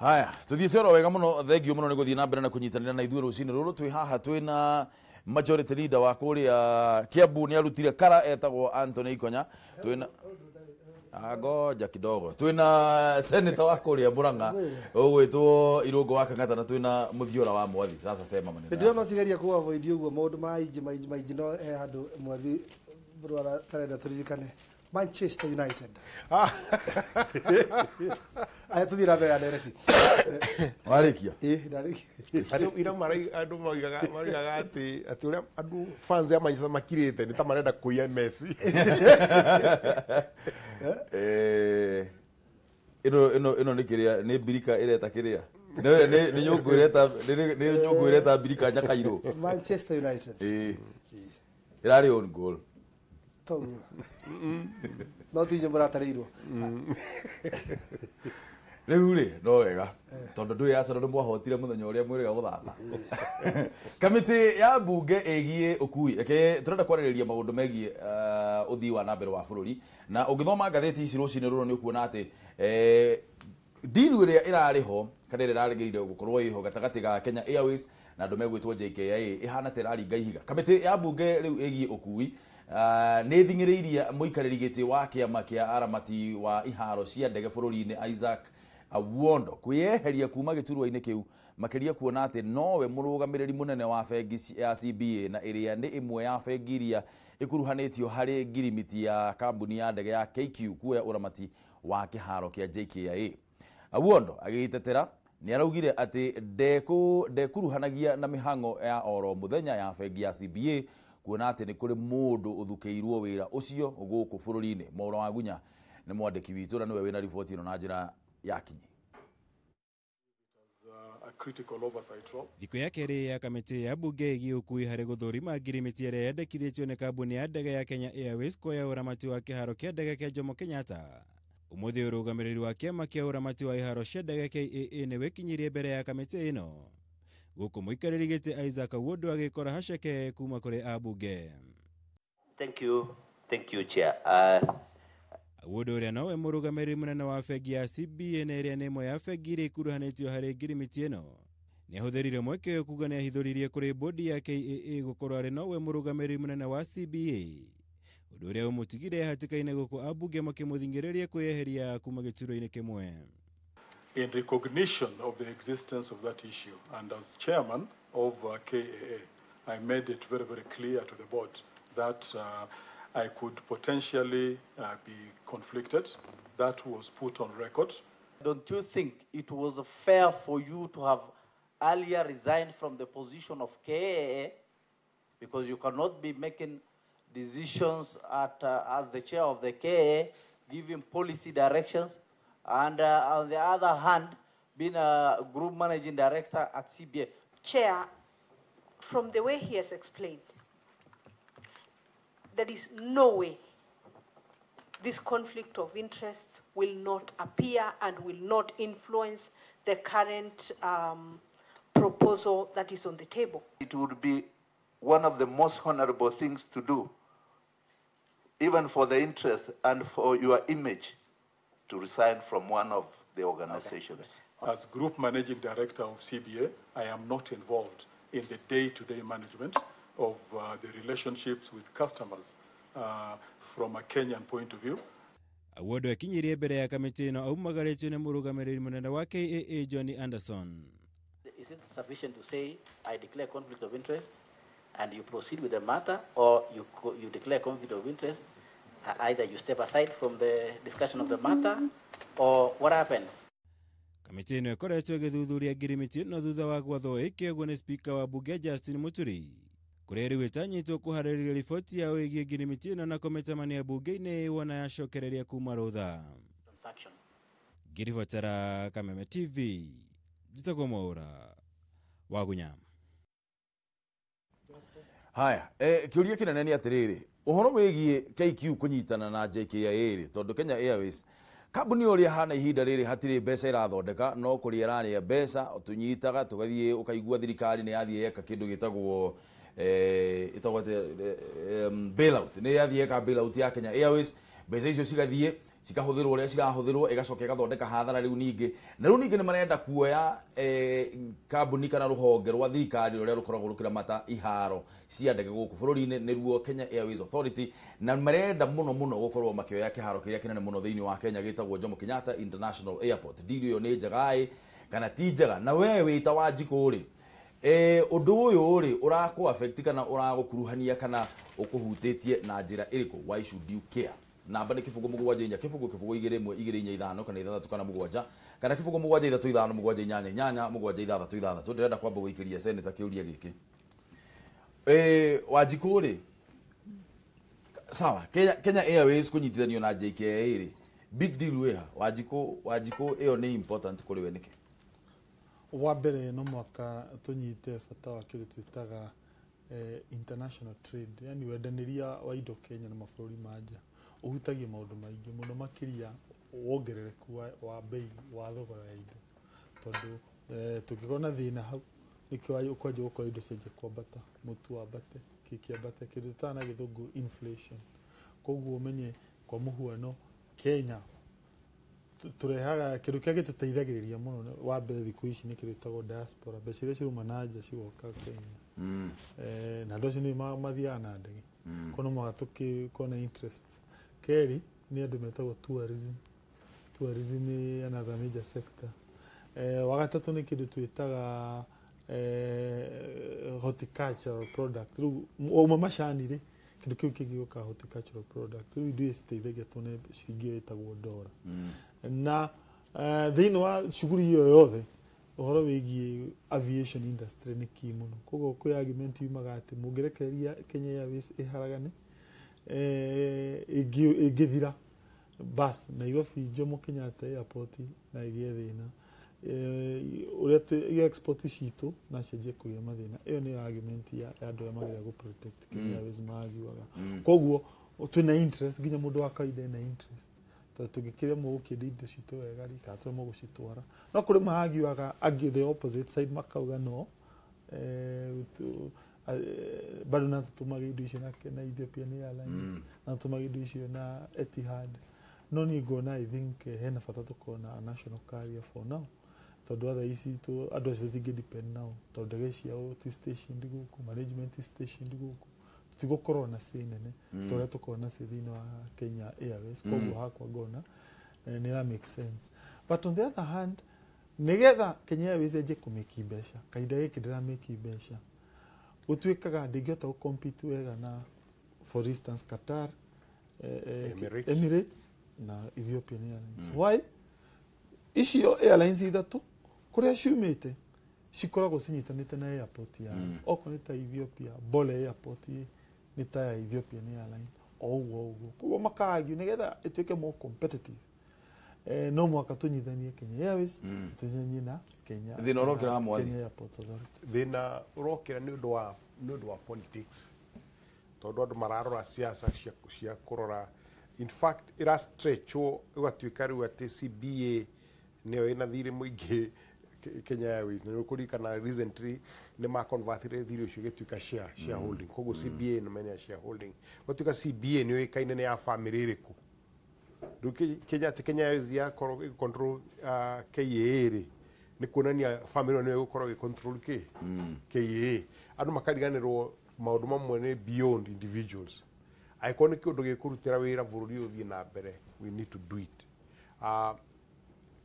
Haya, tuthiĩte oro wega mũno, thengio mũno nĩ gũthiĩ na mbere na kũnyitanĩra na ithuĩ rũcinĩ rũrũ. Twĩ haha twĩna majority leader wa kũrĩa Kiambu, nĩ arutire kara, etagwo Anthony Ikonya. Twĩna, ngoja kidogo, twĩna senator wa kũrĩa Murang'a ũgwĩtwo Irũngũ wa Kang'ata, na twĩna Mũthiora wa Mwathi. Sasa sema maneno. Ndĩrona ũkigeria kũ avoid ũguo maũndũ ma inji mainji mainji, no he handũ Mwathi rwara tarenda tũririkane Manchester United. Aya, tũthiĩ na mbere ya ndereti. Warĩkia? Ĩ, ndarĩkia. Andũ ira andũ moigaga atĩ ũrĩa andũ fans ya Manchester makirĩte nĩ ta marenda kũiya Messi. Ĩno nĩ kĩrĩa, nĩ mbirika ĩreta kĩrĩa, nĩ nyũngũ ĩreta, nĩ nyũngũ ĩreta mbirika nyakairũ. Manchester United. Ĩ, ĩrarĩ own goal. Toguo no ti inyuĩ mũratarĩirwo. Rĩu rĩ, no wega tondũ ndũĩ Arsenal nĩ mwahotire mũthenya ũrĩa mwĩrĩga gũthaka. Kamĩtĩ ya mbunge ĩgiĩ ũkui, reke tũrenda kwarĩrĩria maũndũ megiĩ ũthii wa na mbere wa bũrũri, na ũngĩthoma ngathĩti ici rũcinĩ rũrũ nĩ ũkuona atĩ deal ĩrĩa ĩrarĩ ho kana ĩrĩa ĩrarĩgĩrĩire gũkorwo ĩho gatagatĩ ga Kenya Airways na andũ megwĩtwo JKIA ĩhana ta ĩraringa ihiga. Kamĩtĩ ya mbunge rĩu ĩgiĩ ũkui nĩ ĩthing'ĩrĩirie mũikarĩri gĩtĩ wa kĩama kĩa aramati wa iharo cia ndege bũrũri-inĩ Isaac Awuondo kwĩyeheria kuma gĩturwa-inĩ kĩu, makĩria kuona atĩ nowe mũrũgamĩrĩri mũnene wa bengi ya CBA, na ĩrĩa nĩ ĩmwe ya bengi iria ĩkuruhanĩtio harĩ ngirimiti ya kambuni ya ndege ya KQ kuoya ũramati wa kĩharo kĩa JKIA. Awuondo agĩgĩtetera nĩ araugire atĩ ndekuruhanagia na mĩhang'o ya oro mũthenya ya bengi ya CBA, kuona atĩ nĩ kũrĩ mũndũ ũthukĩirwo wĩra ũcio gũkũ bũrũri-inĩ. Mwaura wa Gunya nĩ mwandĩki witũ na nĩwe wĩna riboti ĩno na njĩra ya kinyi. Critical oversight role. Thikũ ya kerĩ ya kamĩtĩ ya mbunge ĩgiĩ ũkui harĩ gũthũrima ngirimiti ĩrĩa yendekithĩtio nĩ kambuni ya ndege ya Kenya Airways kuoya ũramati wa kĩharo kĩa ndege kĩa Jomo Kenyatta. Ũmũthĩ ũrũgamĩrĩri wa kĩama kĩa ũramati wa iharo cia ndege KAA nĩ wĩkinyirie mbere ya kamĩtĩ ĩno, gũkũ mũikarĩri gĩtĩ Isaac Awuondo agĩkora haceke kuma kũrĩ ambunge. Thank you. Thank you, Chair. Awuondo, ũrĩa nowe mũrũgamĩrĩri mũnene wa bengi ya CBA na ĩrĩa nĩ ĩmwe ya bengi iria ikuruhanĩtio harĩ ngirimiti ĩno, nĩ ahũthĩrire mweke ũyũ kuga nĩ ahithũririe kũrĩ bodi ya KAA gũkorwo arĩ nowe mũrũgamĩrĩri mũnene wa CBA, ũndũ ũrĩa ũmũtigire hatĩka-inĩ, gũkũ ambunge makĩmũthing'ĩrĩria kwĩyeheria kuma gĩturwa-inĩ kĩmwe. In recognition of the existence of that issue, and as chairman of KAA, I made it very, very clear to the board that I could potentially be conflicted. That was put on record. Don't you think it was fair for you to have earlier resigned from the position of KAA, because you cannot be making decisions as the chair of the KAA, giving policy directions, and on the other hand, being a group managing director at CBA? Chair, from the way he has explained, there is no way this conflict of interests will not appear and will not influence the current proposal that is on the table. It would be one of the most honorable things to do, even for the interest and for your image, to resign from one of the organizations. Okay. As Group Managing Director of CBA, I am not involved in the day-to-day management of the relationships with customers from a Kenyan point of view. Awuondo akinyirie mbere ya kamĩtĩ ĩno aumagarĩtio nĩ mũrũgamĩrĩri mũnene wa KAA Johnny Anderson. Is it sufficient to say, "I declare conflict of interest," and you proceed with the matter, or you declare conflict of interest, either you step aside from the discussion of the matter, or what happens? Kamĩtĩ ĩno ĩkoretwo ĩgĩthuthuria ngirimiti ĩno thutha wa gwathwo ĩke ũguo nĩ spika wa mbunge Justin Muturi, kũrĩa rĩu ĩtanyĩtwo kũharĩrĩria riboti yao ĩgiĩ ngirimiti ĩno na kũmĩtamania mbunge-inĩ wona yacokereria kuma rũtha. Transaction. Ngĩribotera Kameme TV, njĩtagwo Mwaũra Wagunya. Haya, kĩũria kĩnene nĩ atĩrĩrĩ, ũhoro wĩgiĩ KQ kũnyitana na JKIA rĩ, tondũ Kenya Airways kambuni ũrĩa hana ihinda rĩrĩ hatirĩ mbeca ĩrathondeka, no kũrĩa ĩrarĩa mbeca tũnyitaga tũgathiĩ ũkaigua thirikari nĩ yathiĩ yeka kĩndũ gĩtagwo ĩtagwo atĩa, bailout, nĩ yathiĩ yeka bailout ya Kenya Airways, mbeca icio cigathiĩ. Cikahuthirwo uria cirahuthirwo igacoka igathondeka hathara riu ningi na riu ningi ni marenda kuoya kambuni kana ruhonge rwa thirikari ruria rukoragwo rukiramata iharo cia ndege guku bururi-ini niruo Kenya Airways Authority na marenda muno muno gukorwo makioya kiharo kiria kinene muno thiini wa Kenya gitagwo Jomo Kenyatta International Airport. Deal iyo ni njega kana ti njega? Na we wita Wanjikũ ri undu uyu ri uraku affect kana uragukuruhania kana ukuhutitie na njira iriku? Why should you care? Namba nĩ 0 7 4 0 0 2 1 2 4 5 kana 6 kana 7 kana 0 7 3 5 7 8 8 7 6 6. Ndĩrenda kwamba gũikĩria senator kĩũria gĩkĩ. Wanjikũ rĩ, sawa, Kenya Airways kũnyitithanio na JKIA rĩ, big deal wĩha? Wanjikũ ĩyo nĩ important kũrĩ we nĩkĩ? Wa mbere no mwaka tũnyite bata wa kĩndũ twĩtaga international trade, yani wendanĩria wa indo Kenya na mabũrũri ma nja ũhutagia maũndũ maingĩ mũno makĩria wongerereku wa bei wa thogora ya indo, tondũ tũngĩkorwo na thĩna hau nĩkĩo ũkwanjia gũkora indo cianjia kwambata, mũtu wambate, kĩ kĩambate, kĩndũ tũtaga na gĩthũngũ inflation. Koguo ũmenye kwa mũhuano Kenya tũrehaga kĩndũ kĩrĩa gĩtũteithagĩrĩria mũno wa mbere thikũ ici nĩ kĩndũ gĩtagwo diaspora, mbeca iria cirauma na nja cigoka Kenya. Na andũ acio nĩ mathiaga na ndege, koguo no mũhaka tũkorwo na interest. Kerĩ nĩ andũ metagwo tourism. Tourism nĩ another major sector. Wa gatatũ nĩ kĩndũ twĩtaga horticultural products. Rĩu wauma macani rĩ, kĩndũ kĩu kĩngĩ gĩũkaga horticultural products. Rĩu indo ici citeithagia tuone ciringi ĩyo ĩtagwo dora. Na thĩinĩ wa shughuli iyo yothe ũhoro wĩgiĩ aviation industry nĩ key mũno. Koguo kwĩ argument yumaga atĩ mũngĩrekereria Kenya Airways ĩharagane, ĩngĩthira bas Nairobi Jomo Kenyatta Airport na ĩgĩe thĩna, ũrĩa export citũ na cianjie kũgĩa mathĩna. Ĩyo nĩyo argument ya andũ arĩa mageria gũ protect Kenya Airways maagiuaga. Koguo twĩna interest, nginya mũndũ wa kawaida ena interest, tondũ tũngĩkĩremwo gũkĩendia indo citũ wega rĩ, kana tũremwo gũcitwara. No kũrĩ maagiuaga angĩ the opposite side makauga no bado no tũtũmage indo icio na Ethiopian Airlines, na tũtũmage indo icio na Etihad. No niĩ ngona I think hena bata tũkorwo na national carrier for now, tondũ thaa ici andũ acio tũtingĩ depend nao, tondũ ndege ciao ti stationed gũkũ, management ti stationed gũkũ, tũtigũkorwo na say nene ta ũrĩa tũkorwo na say thĩinĩ wa Kenya Airways. Koguo hakwa ngona nĩ ĩra make sense. But on the other hand, nĩgetha Kenya Airways yanjie kũmĩki mbeca, kahinda gĩkĩ ndĩramĩki mbeca, gũtuĩkaga ndĩngĩhota gũ compete wega na for instance Qatar, Emirates na Ethiopian Airlines. Why? Icio airlines ithatũ kũrĩa ciumĩte cikoragwo cinyitanĩte na airport yao. Okorwo nĩ ta Ethiopia, Bole Airport nĩ ta ya Ethiopian Airlines, o ũguo ũguo. Koguo makaagio nĩgetha ĩtuĩke more competitive. No mũhaka tũnyithanie Kenya Airways, tũnyithanie na Kenya Thĩna ũrokĩra hamwe. Kenya Airports Authority. Thĩna ũrokĩra nĩ ũndũ wa politics, tondũ andũ mararora siasa cia kũrora. In fact ĩra stretchwo ĩgatuĩka rĩu atĩ CBA nĩyo ĩna thirĩ mũingĩ Kenya Airways. Na nĩũkũririkana recently nĩ maconvertire thirĩ ũcio ũgĩtuĩka shareholding. Koguo CBA nĩ mene ya shareholding, gũtuĩka CBA nĩ yũĩkaine nĩ ya family ĩrĩkũ. Rĩu Kenya atĩ Kenya Airways yakorwo ĩgĩ control KAA rĩ, nĩ kuonania family ĩyo nĩyo ĩgũkorwo ĩgĩ control KAA. Andũ makariganĩrwo maũndũ mamwe nĩ beyond individuals. Angĩkorwo nĩ kĩũndũ gĩkũrutĩra wĩra bũrũri ũyũ ũthiĩ na mbere, we need to do it.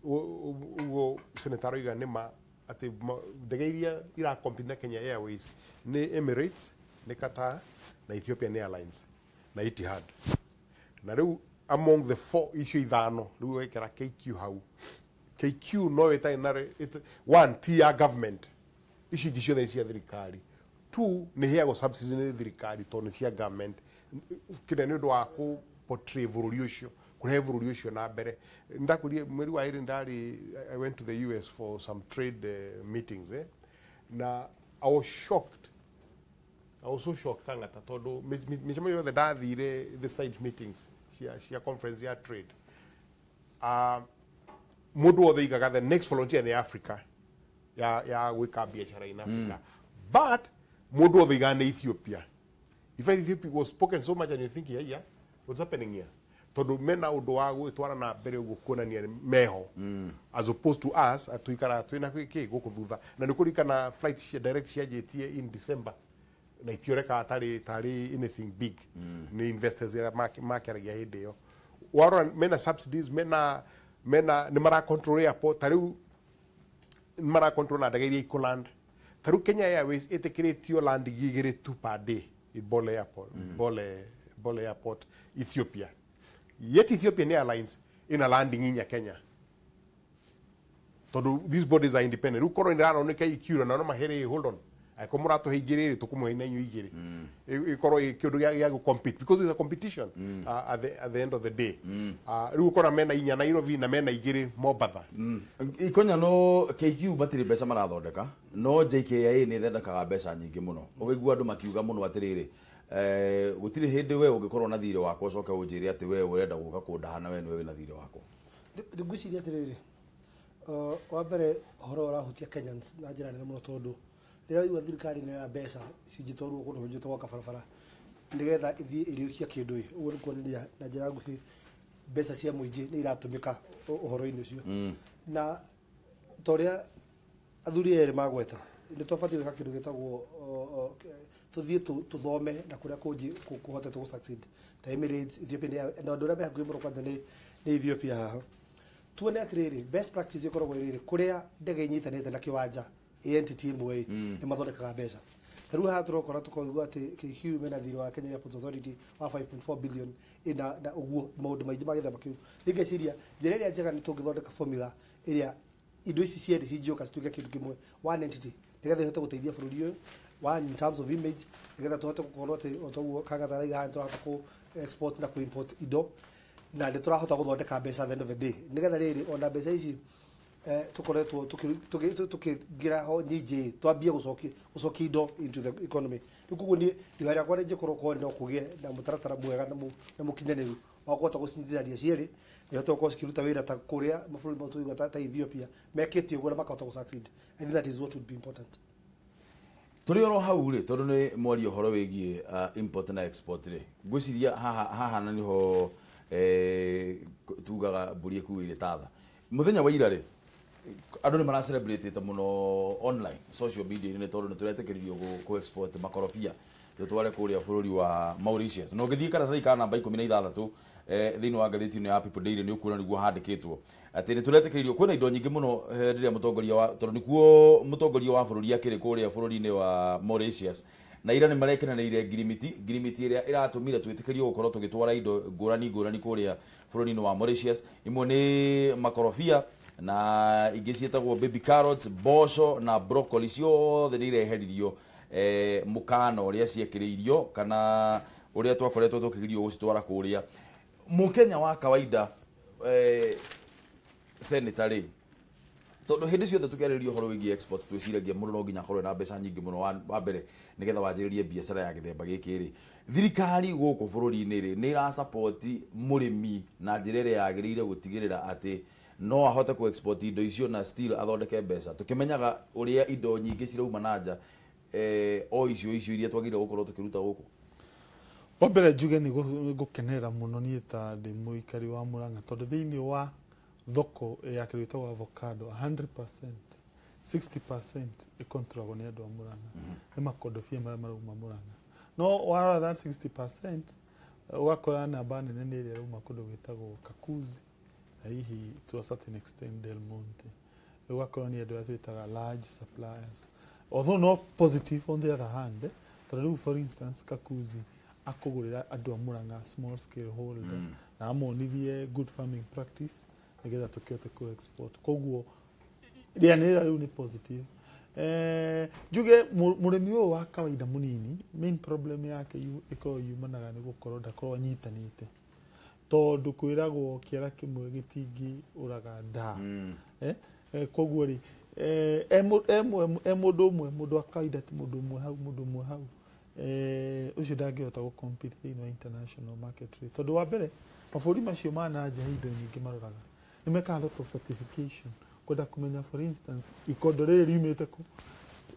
Ũguo senator aroiga nĩ ma atĩ ndege iria ira compete na Kenya Airways nĩ Emirates, nĩ Qatar na Ethiopian Airlines na Etihad. Na rĩu among the four icio ithano rĩu wekĩra KQ hau, KQ no ĩtarĩ na one ti ya government, icio ingĩ ciothe nĩ cia thirikari. Two nĩ ĩheagwo subsidy nĩ thirikari tondũ nĩ cia government, kĩrĩa nĩ ũndũ wa kũ portray bũrũri ũcio, kũrehe bũrũri ũcio na mbere. Ndakwĩrire mweri wa ĩrĩ ndarĩ, I went to the US for some trade meetings, na I was shocked. I was so shocked kang'ata, tondũ mĩcemanio yothe ndathire the side meetings cia conference ya trade, mũndũ wothe igaga the next volunteer nĩ Africa ya gwĩka biacara in Africa, but mũndũ wothe igaga nĩ Ethiopia. In fact, Ethiopia was spoken so much and you think, yeah, what's happening here? Tondu mena undu wa gwitwara na mbere uguo kuonania meho as opposed to us atuikara twina ki guku thutha na nikurikana flight cia direct cianjitie in December na itioreka tari anything big ni investors ira makeragia hindi iyo warora mena subsidies mena ni mara control airport tariu ni mara control na ndege iria ikuland tariu Kenya Airways itikiritio land gigiri tu per day in Bole Airport Bole Airport Ethiopia. Yet Ethiopian Airlines in a landing in Kenya. Tondu these bodies are independent. Rukorwo iraroneka ikiura na no mahere hold on. Aiko murato igiri tukumuhe na inyu igiri. Ikorwo kiundu gĩa gũ compete because it's a competition at the end of the day. Riu ukora mena inya Nairobi na mena igiri Mombatha. Ikonya no KQ matiri mbeca marathondeka no JKIA ni thondekaga mbeca nyingi muno. Ugaigua andu makiuga muno atiriri gutiri hindi we ungikorwo na thire wakwa ucoke unjire ati we urenda guka kundaha na we niwe wina thire wakwa. Ngwiciria atiriri wa mbere uhoro urahutia Kenyans na njira nene muno tondu rĩrĩa waigua thirikari nĩ ya mbeca cingĩtwarwo kũndũ kũngĩ gwaka barabara nĩgetha ithiĩ ĩrĩũkia kĩndũ ĩ ũguo nĩ kuonania na njĩra nguhĩ mbeca cia mũingĩ nĩ iratũmĩka ũhoro-inĩ ũcio na ta ũrĩa athuri erĩ magweta nĩ twabatiĩ gwĩka kĩndũ gĩtagwo tũthiĩ tũthome na kũrĩa kũngĩ kũhotete gũ succeed ta Emirates, Ethiopia na andũ arĩa me hakuhĩ mũno kwanja nĩ Ethiopia haha tuone atĩrĩrĩ best practice ĩkoragwo ĩrĩrĩ kũrĩa ndege inyitanĩte na kĩwanja entity ĩmwe nĩ mathondekaga mbeca ta rĩu haha tũrokora tũkoigua atĩ KQ mena thirĩ wa Kenya Airports Authority wa 5.4 billion ĩna na ũguo maũndũ maingĩ ma gĩthema kĩu ningeciria njĩra ĩrĩa njega nĩ tũngĩthondeka formula ĩrĩa indo ici cierĩ cingĩũka cituĩke kĩndũ kĩmwe one entity nĩgetha ihote gũteithia bũrũri ũyũ one in terms of image nĩgetha tũhote gũkorwo atĩ o ta ũguo Kang'ata arauga haha nĩtũrahota kũ export na kũ import indo na nĩtũrahota gũthondeka mbeca at the end of the day nĩgetha rĩrĩ ona mbeca ici tukoretwo tukigira ho nyingĩ twambie gũcokia indo into the economy rĩu koguo niĩ ihoya rĩakwa rĩngĩkorwo korwo no kũgĩe na mũtaratara mwega na mũkinyanĩru wa kũhota gũcinyitithania cierĩ na ihote gũkorwo cikĩruta wĩra ta kũrĩa mabũrũri mau tũigua ta Ethiopia mekĩte ũguo na makahota gũ succeed. I think that is what would be important. Tũrĩ oro hau rĩ tondũ nĩ mwaria ũhoro wĩgiĩ import na export rĩ ngwĩciria haha na nĩho tugaga mbũri ĩkuĩire tatha mũthenya wa ira rĩ andũ nĩ maracelebrate mũno online social media nĩ tondũ nĩ tũretĩkĩririo kũ export makorobia tũtware kũrĩa bũrũri wa Mauritius na ũngĩthiĩ karatathi ka namba 16 thĩinĩ wa ngathĩti ĩno ya People Daily nĩ ũkuona nĩguo handĩkĩtwo atĩ nĩ tũretĩkĩririo kwĩna indo nyingĩ mũno rĩrĩa mũtongoria wa tondũ nĩkuo mũtongoria wa bũrũri akĩrĩ kũrĩa bũrũri-inĩ wa Mauritius na ira nĩ marekenanĩire ngirimiti ĩrĩa ĩratũmire twĩtĩkĩrio gũkorwo tũgĩtwara indo ngũrani ngũrani kũrĩa bũrũri-inĩ wa Mauritius imwe nĩ makorobia na ingĩ ciĩtagwo baby carrots mboco na broccoli ciothe nĩ ireheririo mũkana ũrĩa ciekĩrĩirio kana ũrĩa twakoretwo tũkĩgirio gũcitwara kũrĩa mũkenya wa kawaida senator rĩ tondũ hĩndĩ ciothe tũkĩarĩrĩria ũhoro wĩgiĩ export twĩciragia mũndũ no nginya akorwo na mbeca nyingĩ mũno wa mbere nĩgetha wanjĩrĩrie biacara ya gĩthemba gĩkĩ rĩ thirikari gũkũ bũrũri-inĩ rĩ nĩ ĩrasapoti mũrĩmi na njĩra ĩrĩa yagĩrĩire gũtigĩrĩra atĩ no ahote ku export indo icio na still athondeke mbeca tukimenyaga uria indo nyingi cirauma na nja o icio iria twagire gukorwo tukiruta guku. Wa mbere njuge nĩ ngũkenerera mũno niĩ ta ndĩ mũikari wa Murang'a tondũ thĩinĩ wa thoko ya kĩndũ gĩtagwo avocado 100% 60% ĩkontrolagwo nĩ andũ a Murang'a nĩ makondobia marĩa marauma Murang'a no warora that 60% ũgakora namba nene nĩ ĩrĩa ĩrauma kũndũ gwĩtagwo Kakuzi na hihi to a certain extent Del Monte ũgakora nĩ andũ arĩa twĩtaga large suppliers although no positive on the other hand tondũ rĩu for instance Kakuzi akũgũrĩra andũ a Murang'a small scale holder na amonithie good farming practice nĩgetha tũkĩhote kũ export koguo rĩanĩrĩra rĩu nĩ positive. Njuge mũrĩmi ũyũ wa kawaida mũnini main problem yake ĩkoragwo yumanaga nĩ gũkorwo ndakorwo anyitanĩte tondũ kwĩragwo kĩara kĩmwe gĩtingĩũraga ndaa. Koguo rĩ e mũndũ ũmwe mũndũ wa kawaida ti mũndũ ũmwe hau mũndũ ũmwe hau ũcio ndangĩhota gũ compete thĩinĩ wa international market rĩ tondũ wa mbere mabũrũri macio ma na nja indo nyingĩ maroraga nĩ mekaga lot of certification kwenda kũmenya for instance ikondo rĩrĩ riumĩte kũ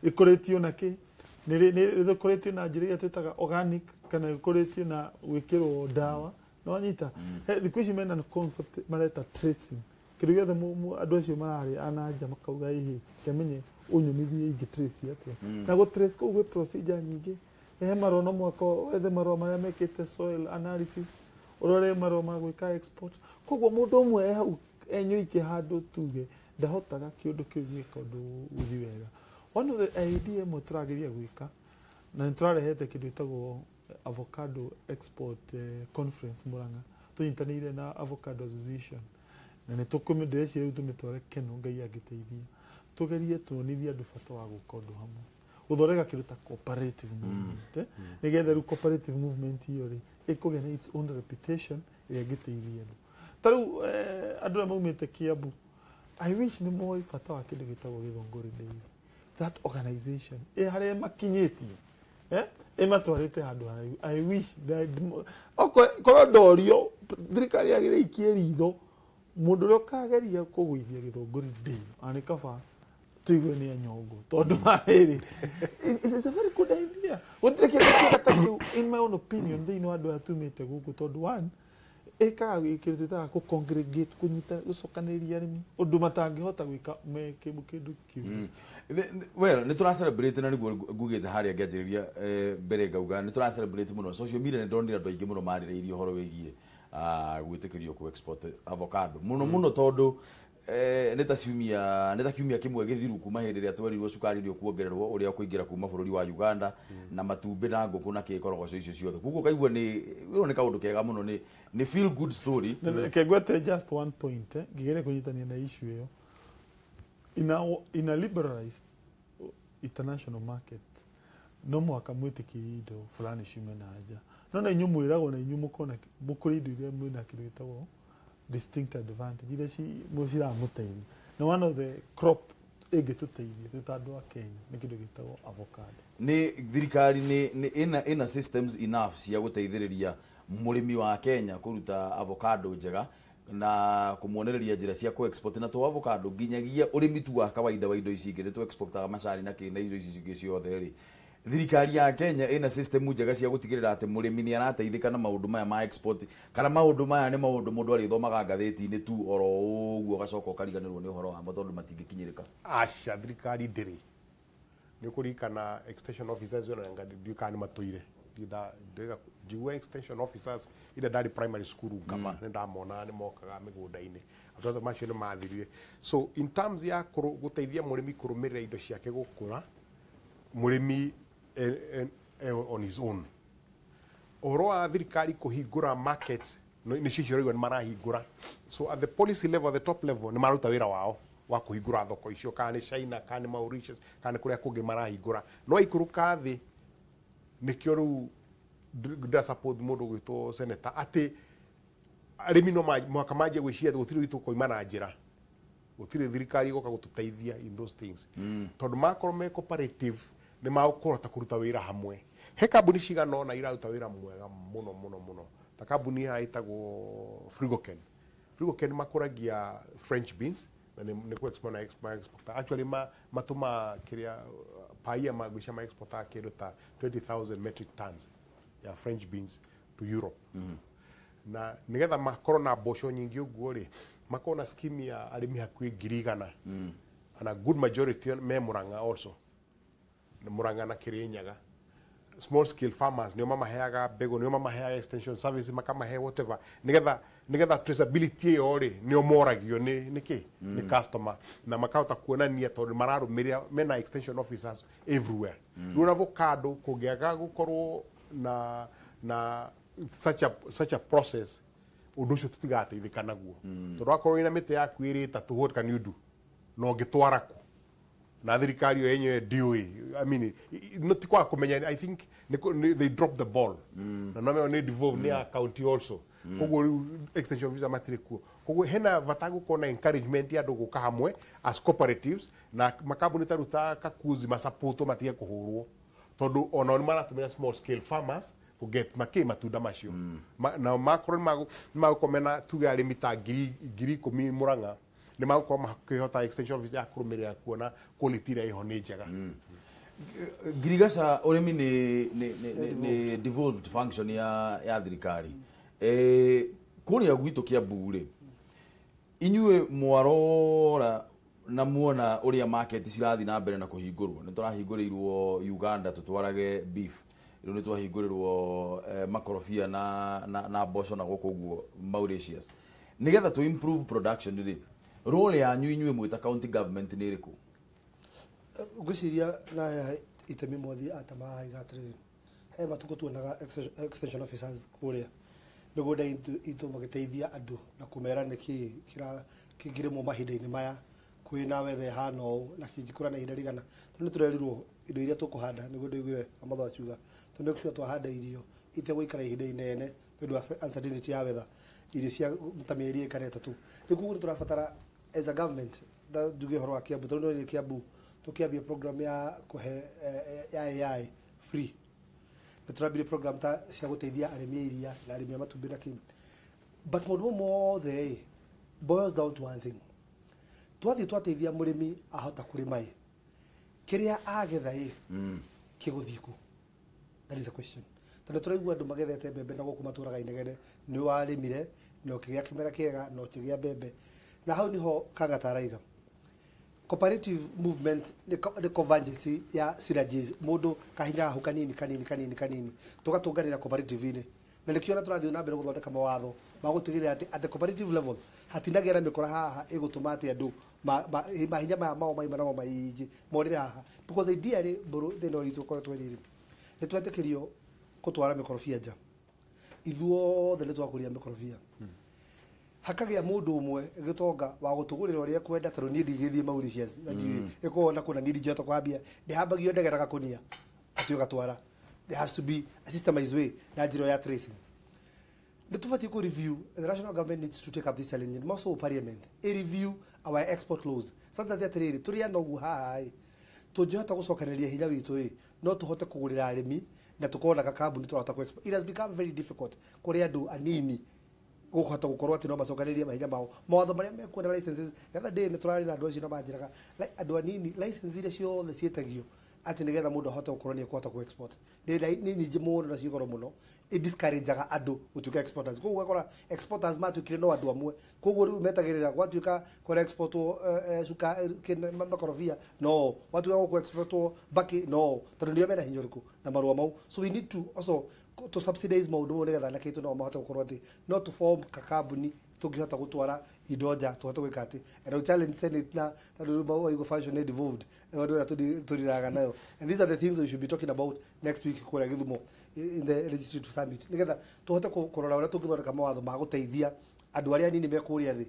rĩkũrĩtio na kĩ nĩ rĩkũrĩtio na njĩra ĩrĩa twĩtaga organic kana rĩkũrĩtio na gwĩkĩrwo ndawa No wanyita thikũ ici mena concept mareta tracing kĩndũ gĩothe andũ acio mararĩa ananja makauga ihi kĩamenye ũnyumithie ingĩ trace atĩa na gũ trace kũu gwĩ procedure nyingĩ he marũa no mwaka wethe marũa marĩa mekĩte soil analysis ũrore marũa ma gwĩka export koguo mũndũ ũmwe e hau enyũike handũ tuge ndahotaga kĩũndũ kĩu gwĩka ũndũ ũthi wega. One of the idea ĩmwe tũrageria gwĩka na nĩ tũrarehete kĩndũ gĩtagwo avocado export conference Murang'a tũnyitanĩire na Avocado Association na nĩ tũkũmĩndĩreciria rĩu tũmĩtware Keno Ngai angĩteithia tũgerie tuonithie andũ bata wa gwĩka ũndũ hamwe gũthondeka kĩndũ ta cooperative movement nĩgetha rĩu cooperative movement iyo rĩ ĩkũgĩa na its own reputation ĩrĩa ĩngĩteithia andũ ta rĩu andũ arĩa maumĩte Kiambu I wish nĩ moĩ bata wa kĩndũ gĩtagwo Gĩthũngũri Dairy that organization ĩ harĩa makinyĩtie ĩmatwarĩte handũ haraihu. I wish korwo ndorio thirikari yagĩrĩire ikie ritho mũndũ ũrĩa ũkageria kũgũithia Gĩthũngũri Dairy ona nĩ kaba tuigue nĩ anyongo tondũ rĩrĩ it's a very good idea. Gũtirĩ kĩndũ kĩega ta kĩu in my own opinion thĩinĩ wa andũ aya tumĩte gũkũ tondũ one ĩkaga kĩndũ twĩtaga kũ congregate kũnyita gũcokanĩrĩria arĩmi ũndũ matangĩhota gwĩka me kĩndũ kĩu. Well nĩ tũra celebrate na nĩguo ngugĩte harĩa ngĩanjĩrĩria mbere ngauga nĩ tũra celebrate mũno social media nĩ ndonire andũ aingĩ mũno marĩrĩirie ũhoro wĩgiĩ gwĩtĩkĩrio kũ export avocado mũno mũno tondũ nĩ ta kiumia kĩmwe gĩthiru kuma hĩndĩ ĩrĩa twerirwo cukari nĩ ũkuongererwo ũrĩa ũkũingĩra kuma bũrũri wa Uganda na matumbĩ na ngũkũ na kĩkorogoco icio ciothe koguo kaigua nĩ ĩno nĩ kaũndũ kega mũno nĩ feel good story. Kegwete just one point ngĩgeria kũnyitania na issue ĩyo in a liberalized international market no mũhaka mwĩtĩkĩrie indo fulani ciume na nja no na inyuĩ mwĩragwo na inyuĩ mũkona mũkũrĩ indo iria mwĩna kĩndũ gĩtagwo distinct advantage iria ciramũteithia na one of the crop ĩngĩtũteithia twĩ ta andũ a Kenya nĩ kĩndũ gĩtagwo avocado. Nĩ thirikari nĩ ĩna systems enough cia gũteithĩrĩria mũrĩmi wa Kenya kũruta avocado njega na kũmuonereria njĩra cia kũ export na to avocado nginyagia ũrĩmi tu wa kawaida wa indo ici ingĩ nĩ tũ exportaga macani na kĩ na indo ici ingĩ ciothe rĩ thirikari ya Kenya ĩna system njega cia gũtigĩrĩra atĩ mũrĩmi nĩ arateithĩka na maũndũ maya ma export kana maũndũ maya nĩ maũndũ mũndũ arĩthomaga ngathĩti-inĩ tu oro ũguo ũgacoka ũkariganĩrwo nĩ ũhoro wamo tondũ matingĩkinyĩrĩka. Aca thirikari ndĩrĩ nĩ ũkũririkana extension officers ona ndiũĩ kana nĩ matũire njigua extension officers ira ndarĩ primary school ngama nĩ ndamona nĩ mokaga mĩgũnda-inĩ andũ macio nĩ mathirire. So in terms ya gũteithia mũrĩmi kũrũmĩrĩra indo ciake gũkũra mũrĩmi on his own ũhoro wa thirikari kũhingũra markets nĩcio icio ũraigua nĩ marahingũra so at the policy level at the top level nĩ maruta wĩra wao wa kũhingũra thoko icio kana nĩ China kana nĩ Mauritius kana nĩ kũrĩa kũngĩ marahingũra no aikũrũka thĩ nĩkĩo rĩu ndĩra support mũndũ ũgwĩtwo senator atĩ arĩmi no mũhaka manjie gwĩciria gũtirĩ witũ koima na njĩra gũtirĩ thirikari ĩgoka gũtũteithia in those things tondũ makorwo me cooperative nĩ makũhota kũruta wĩra hamwe. He kambuni cigana ũna iraruta wĩra mwega mũno mũno mũno ta kambuni haha ĩtagwo Frigoken. Frigoken makũragia French beans na nĩ kũ export na export actually matũma kĩrĩa paia magwicia ma exportaga kĩndũ ta 20,000 metric tons ya French beans to Europe. Na nĩgetha makorwo na mboco nyingĩ ũguo rĩ makorwo na scheme ya arĩmi hakuhĩ 100,000 and a good majority me Murang'a also Murang'a na Kirinyaga small scale farmers nĩo mamaheaga mbegũ nĩo mamaheaga extension service makamahe whatever nĩgetha traceability ĩyo rĩ nĩo moragio nĩ nĩkĩ nĩ customer na makahota kuonania tondũ mararũmĩrĩra mena extension officers everywhere. Rĩu na avocado kũngĩaga gũkorwo na such a process ũndũ ũcio tũtigateithĩka naguo tondũ wakorwo wĩna mĩtĩ yaku ĩrĩ ĩtatũ what can you do na ũngĩtwara kũ na thirikari yo yenyewe ndiũĩ I mean no ti kwaga kũmenya I think they drop the ball na no nĩ devolve nĩ ya county also koguo rĩu extension officer matirĩ kuo koguo hena bata gũkorwo na encouragement ya andũ gũka hamwe as cooperatives na makambuni ta rĩu ta Kakuzi masapotwo matige kũhũrwo tondũ onao nĩ maratũmĩra small scale farmers kũ get makĩ matunda macio na makorwo nĩ magũkorwo mena tuge arĩmi ta 10,000 Murang'a nĩ magũkorwo makĩhota extension office ya kũrũmĩrĩra kuona quality ĩrĩa ĩho nĩ njega. Ngirigaca ũrĩmi nĩ devolved function ya thirikari. Kũrĩa gwitũ Kiambu rĩ, inyuĩ mwarora na muona ũrĩa market cirathiĩ na mbere na kũhingũrwo, nĩ tũrahingũrĩirwo Uganda tũtwarage beef, rĩu nĩ twahingũrĩrwo makorobia na mboco na gũkũ ũguo Mauritius, nĩgetha tũ improve production rĩ, role yanyu inyuĩ mwĩ ta county government nĩ ĩrĩkũ? Ngwĩciria na itemi mwathi atamaiga atĩrĩrĩ, he matukũ tuonaga extension officers kũrĩa mĩgũnda itũ magĩteithia andũ na kũmera nĩkĩ kĩngĩrĩmwo mahinda-inĩ maya kwĩna wetha ĩhana ũũ na kĩngĩkũra na ihinda rĩigana. Tondũ nĩ tũrerirwo indo iria tũkũhanda, nĩguo ndaiguire Amatho akiuga to make sure twahanda irio itegũikara ihinda inene nĩ ũndũ wa uncertainty ya weather, irio cia ta mĩeri ĩkana 3. Rĩu koguo nĩ tũrabatara as a government, njuge ũhoro wa Kiambu, tondũ nĩ Kiambu tũkĩambia program ya kũhe ya AI free, nĩ tũrambirie program ta cia gũteithia arĩmi a iria na arĩmi a matumbĩ na kĩ, but maũndũ mau mothe ĩ boils down to one thing: twathiĩ twateithia mũrĩmi ahota kũrĩma ĩ, kĩrĩa agetha ĩ kĩgũthiĩ kũ? That is a question. Tondũ tũraigua andũ magethete mbembe na gũkũ matũraga inegene, nĩ warĩmire na ũkĩgĩa kĩmera kĩega na ũkĩgĩa mbembe, na hau niho Kang'ata araiga cooperative movement nĩ convergence ya synergies, mũndũ kahinya gaku kanini kanini kanini kanini tũgatũnganĩra cooperative-inĩ, na nĩkĩo ona tũrathiĩ na mbere gũthondeka mawatho ma gũtigĩrĩra atĩ at the cooperative level hatinagĩa na mĩkora haha ĩgũtũma atĩ andũ mahinya maya mao maima namo maingĩ morĩre haha, because ideally mbũrũ thĩna ũrĩa witũ ũkoretwo rĩrĩ nĩ twetĩkĩrio gũtwara mĩkorobia nja, ithuothe nĩ twakũria mĩkorobia, hakagĩa mũndũ ũmwe gĩtonga wa gũtũgũrĩra ũrĩa ekwenda, tondũ niĩ ndigĩthiĩ Mauritius na ndiũĩ ĩkoragwo na kũna, niĩ ndingĩhota kũhambia, ndĩhambagio ndege na gakũnia atĩ ũgatwara. There has to be a systemized way na njĩra ya tracing. Nĩ tũbatiĩ kũ review, the national government needs to take up this challenge, and more so parliament a review our export laws so that atĩrĩrĩ tũrĩ anogu haha ĩ tũngĩhota gũcokanĩrĩria hinya witũ ĩ no tũhote kũgũrĩra arĩmi na tũkorwo na gakambuni tũrahota kũ export. It has become very difficult kũrĩ andũ anini gũkũhota gũkorwo atĩ no macokanĩrĩrie mahinya mao. Mawatho marĩa mekuo na licenses, the other day nĩ tũrarĩ na andũ acio na manjĩraga andũ anini license iria ciothe ciĩtagio atĩ nĩgetha mũndũ ahote gũkorwo nĩ ekũhota kũ export nĩ nyingĩ mũno na ciĩ goro mũno, ĩ discourageaga andũ gũtuĩka exporters. Koguo ũgakora exporters matuĩkire no andũ amwe, koguo rĩu metagĩrĩra gwatuĩka kũrĩa exportwo cuka makorobia no gwatuĩka gũkũ exportwo mbakĩ no tondũ nĩo mena hinya ũrĩkũ na marũa mau. So we need to also to subsidize maũndũ mau nĩgetha anake aitũ nao mahote gũkorwo atĩ no tũ form kakambuni tũngĩhota gũtwara indo nja, tũhote gwĩka atĩ. And I challenge Senate na tondũ rĩu waigua function nĩ devolved, nĩ ũndũ ũrĩa tũriraga nayo, and these are the things we should be talking about next week kũrĩa Gĩthumo in the legislative summit, nĩgetha tũhote kũrora ũrĩa tũngĩthondeka mawatho ma gũteithia andũ arĩa anini me kũrĩa thĩ,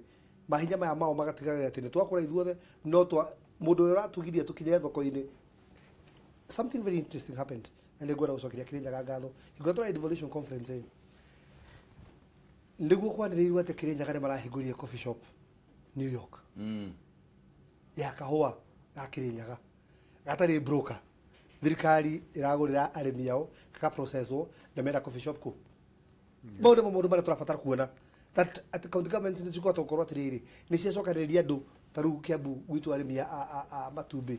mahinya maya mao magatigagĩra atĩ nĩ twakũra ithuothe, no twa mũndũ ũrĩa ũratũgiria tũkinye thoko-inĩ. Something very interesting happened na nĩ ngwenda gũcokeria Kĩrĩnyaga ngatho. Hingo tũrarĩ devolution conference ĩ nĩguo kwanĩrĩirwo atĩ Kĩrĩnyaga nĩ marahingũrire coffee shop New York ya kahũa ga Kĩrĩnyaga gatarĩ broker, thirikari ĩragũrĩra arĩmi ao gaka processwo na mena coffee shop kũ. Mau nĩmo maũndũ marĩa tũrabatara kuona that at county governments nĩ cikũhota gũkorwo atĩrĩrĩ nĩ ciacokanĩrĩria andũ ta rĩu Kiambu gwitũ arĩmi a matumbĩ,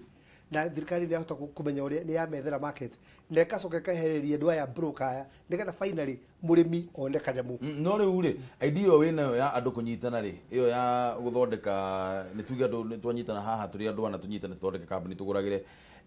na thirikari nĩ yahota kũmenya ũrĩa nĩ yamethera market na ĩgacoka ĩkaehereria andũ aya broker aya nĩgetha finally mũrĩmi one kanyamũ. No rĩu rĩ, idea ĩyo wĩnayo ya andũ kũnyitana rĩ, ĩyo ya gũthondeka, nĩ tuge andũ nĩ twanyitana haha tũrĩ andũ ana tũnyitane tũthondeke kambuni tũgũragĩre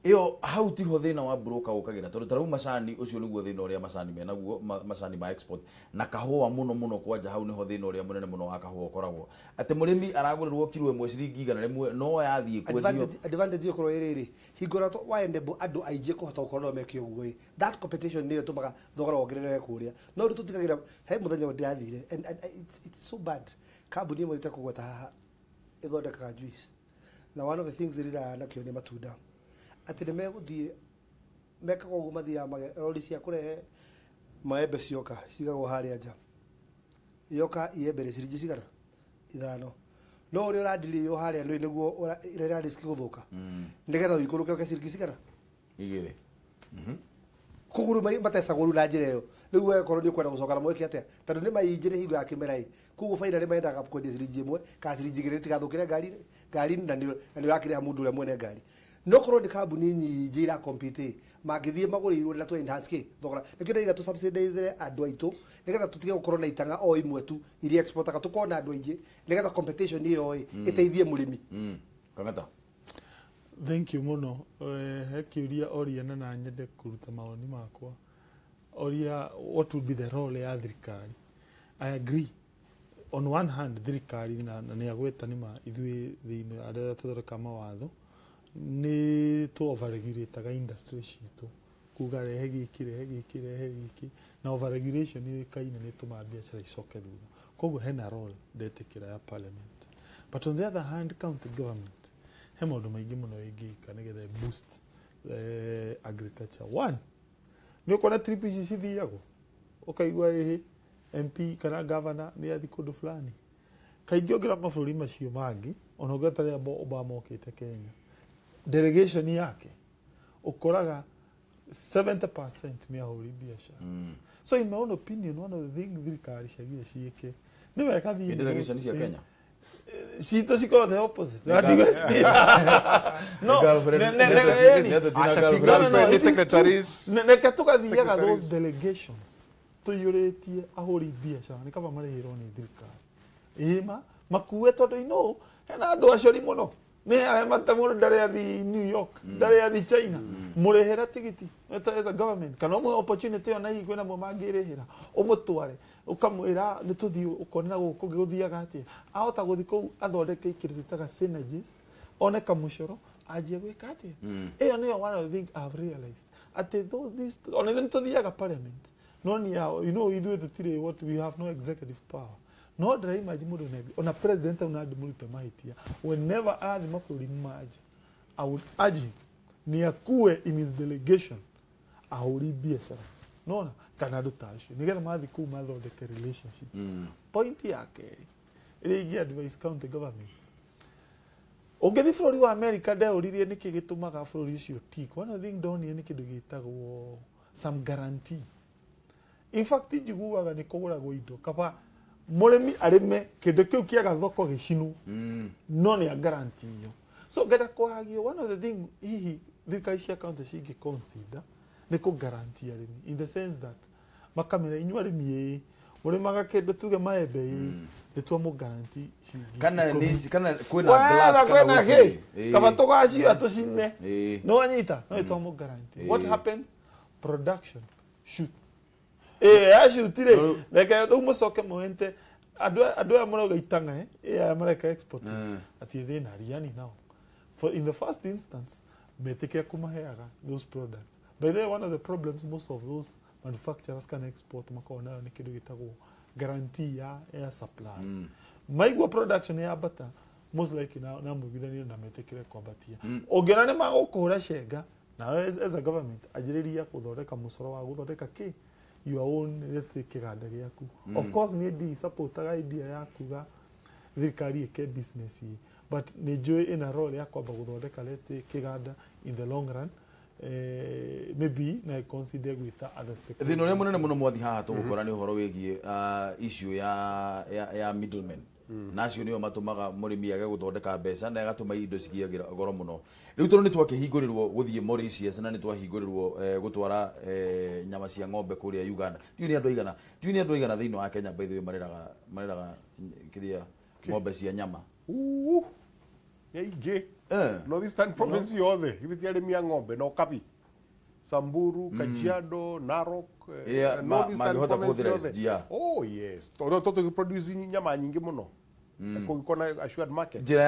ĩyo, hau tiho thĩna wa broker ũkagĩra, tondũ ta rĩu macani ũcio nĩguo thĩna ũrĩa macani menaguo, macani ma export na kahũa mũno mũno kwanja, hau nĩho thĩna ũrĩa mũnene mũno wa kahũa ũkoragwo, atĩ mũrĩmi aragũrĩrwo kiro ĩmwe ciringi 100 no yathiĩ kwendio. Advantage ĩkorwo ĩ rĩrĩ, hingo ĩrĩa waenable andũ aingĩ kũhota gũkorwo no meke ũguo ĩ, that competition nĩyo ĩtũmaga thogora wongerereke kũrĩa. No rĩu tũtigagĩra he mũthenya ndĩrathire and it's so bad, kambuni ĩmwe ĩtekũgweta haha ĩthondekaga juice, na one of the things ĩrĩraga nakĩo nĩ matunda, atĩ nĩ megũthiĩ mekaga ũguo, mathiaga rori cia kũrehe maembe cioka cigagwo harĩa nja, yoka iembe nĩ ciringi cigana 5, no ũrĩa ũrandirĩo harĩa nĩ nĩguo ĩrĩa risk gũthũka nĩgetha ũikũrũke ũke ciringi cigana 2. Koguo rĩu matecagwo rĩu na njĩra ĩyo, rĩu we korwo nĩ ũkwenda gũcoka na mweke atĩa, tondũ nĩ maingĩ nĩ hingo ya kĩmera ĩ, koguo finally mendaga kwendia ciringi 1 kana ciringi 2 itigathũkĩre ngari-inĩ, na nĩ ũrakĩrĩha mũndũ ũrĩa mwene ngari. No korwo nĩ kambuni nyingĩ ira compete mangĩthiĩ magũrĩirwo na tũ enhance kĩ thogora. Nĩkĩo ndĩraiga tũ subsidize andũ aitũ nĩgetha tũtige gũkorwo na itanga o imwe tu iria exportaga, tũkorwo na andũ aingĩ nĩgetha competition ĩyo ĩ ĩteithie mũrĩmi. Kang'ata. Thank you mũno. He kĩũria oria na nyende kũruta mawoni makwa. Oria what would be the role ya thirikari. I agree. On one hand thirikari na nĩ agweta nĩ ma ithuĩ thĩinĩ arĩa tũthondekaga mawatho nĩ tũ overregulataga industry citũ, kuga rehe gĩkĩ, rehe gĩkĩ, rehe gĩkĩ, na overregulation yũĩkaine nĩ ĩtũmaga biacara icoke thutha. Koguo hena role ndetĩkĩra ya parliament. But on the other hand county government he maũndũ maingĩ mũno ĩngĩka nĩgetha boost agriculture. One, nĩ ũkuona trip ici cithiagwo ũkaigua ĩhĩ MP kana governor nĩ athi kũndũ fulani. Kaingĩ ũngĩra mabũrũri macio mangĩ ona ũngĩra ta rĩrĩa Obama okĩte Kenya, delegation yake ũkoraga 70% nĩ ahũri biacara. So in my own opinion, one of the things thirikari ciagire ciĩke nĩ wega thiĩ delegation cia Kenya citũ cikorwo the opposite. No, reke tũgathiaga those delegations tũiyũrĩtie ahũri biacara nĩ kaba marĩhĩrwo nĩ thirikari ĩma makue, tondũ you know hena andũ acori mũno nĩ arĩa mata mũndũ ndarĩ athi New York, ndarĩ athi China, mũrĩhĩre tigiti as a government kana ũmũhe opportunity ĩyo, na hihi kwĩna amwe mangĩrĩhĩra ũmũtware ũkamwĩra nĩ tũthiĩ ũkona gũkũ gũthiaga atĩa, ahota gũthiĩ kũu athondeke kĩndũ twĩtaga synergies, one kamũcoro anjie gwĩka atĩa. Ĩyo nĩyo one of the things I've realized atĩ ona ithuĩ nĩ tũthiaga parliament no ni you know ithuĩ tũtirĩ, what we have no executive power. No ndĩraimagine mũndũ nĩ ona president au na ndĩmũrute mahĩtia whenever arathiĩ mabũrũri ma nja, I would urge him nĩ akue in his delegation ahũri biacara nona kana andũ ta acio nĩgetha mathiĩ kũu mathondeke relationships. Point ya kerĩ ĩrĩa ingĩ advise county government, ũngĩthiĩ bũrũri wa America ndeũririe nĩkĩ gĩtũmaga bũrũri ũcio tick. One of the thing ndonire nĩ kĩndũ gĩtagwo some guarantee. In fact njiguaga nĩ kũgũragwo indo kaba mũrĩmi arĩme kĩndũ kĩu kĩaga thoko gĩcinwo, no nĩ guarantee ĩyo. So ngenda kwagio one of the thing hihi thirikari cia county cingĩ consider nĩ kũ guarantee arĩmi in the sense that makamera inyuĩ arĩmi ĩĩ mũrĩmaga kĩndũ tuge maembe ĩĩ nĩ twamũ guarantee ciringi kana ikũmi. Kana kwĩna glass kana kana kĩ gũtirĩ. Kaba tũgacioya tũcine no wanyita no nĩ twamũ guarantee. What happens? Production shoots. Acutire reke rĩu mũcoke mũente andũ aya marauga itang'a aya mareka export atĩ thĩna riani nao for in the first instance metĩkĩra kũmaheaga those products. By the way, one of the problems most of those manufacturers can export makoragwo nayo nĩ kĩndũ gĩtagwo guarantee ya supply. Maigua production yambata most likely na mũiguithanio na metĩkĩre kwambatia. Ũngĩona nĩ magũkũhũra cenga nawe as a government anjĩrĩria gũthondeka mũcoro wa gũthondeka kĩ your own, let's say kĩganda gĩaku. Of course niĩ ndi supportaga idea ya kuga thirikari ĩke business ĩ, but nĩ njũĩ ĩna role ya kwamba gũthondeka let's say kĩganda in the long run, maybe na consider gwĩta other stakeholders. Thĩna ũrĩa mũnene mũno mwathi haha tũgũkora nĩ ũhoro wĩgiĩ issue ya middlemen, na acio nĩo matũmaga mũrĩmi age gũthondeka mbeca na agatũma indo cigĩe goro mũno. Rĩu tondũ nĩ twakĩhingũrĩrwo gũthiĩ Mauritius na nĩ twahingũrĩrwo gũtwara nyama cia ng'ombe kũrĩa Uganda, ndiũĩ nĩ andũ aigana, ndiũĩ nĩ andũ aigana thĩinĩ wa Kenya by the way mareraga kĩrĩa ng'ombe cia nyama. Nĩ aingĩ. North Eastern Province yothe githĩ ti arĩmi a ng'ombe no Kabi, Samburu, Kajiado, Narok, North Eastern Province yothe. Oh yes, tondũ tũgĩproduce nyama nyingĩ mũno kũngĩkorwo na assured market. Njĩra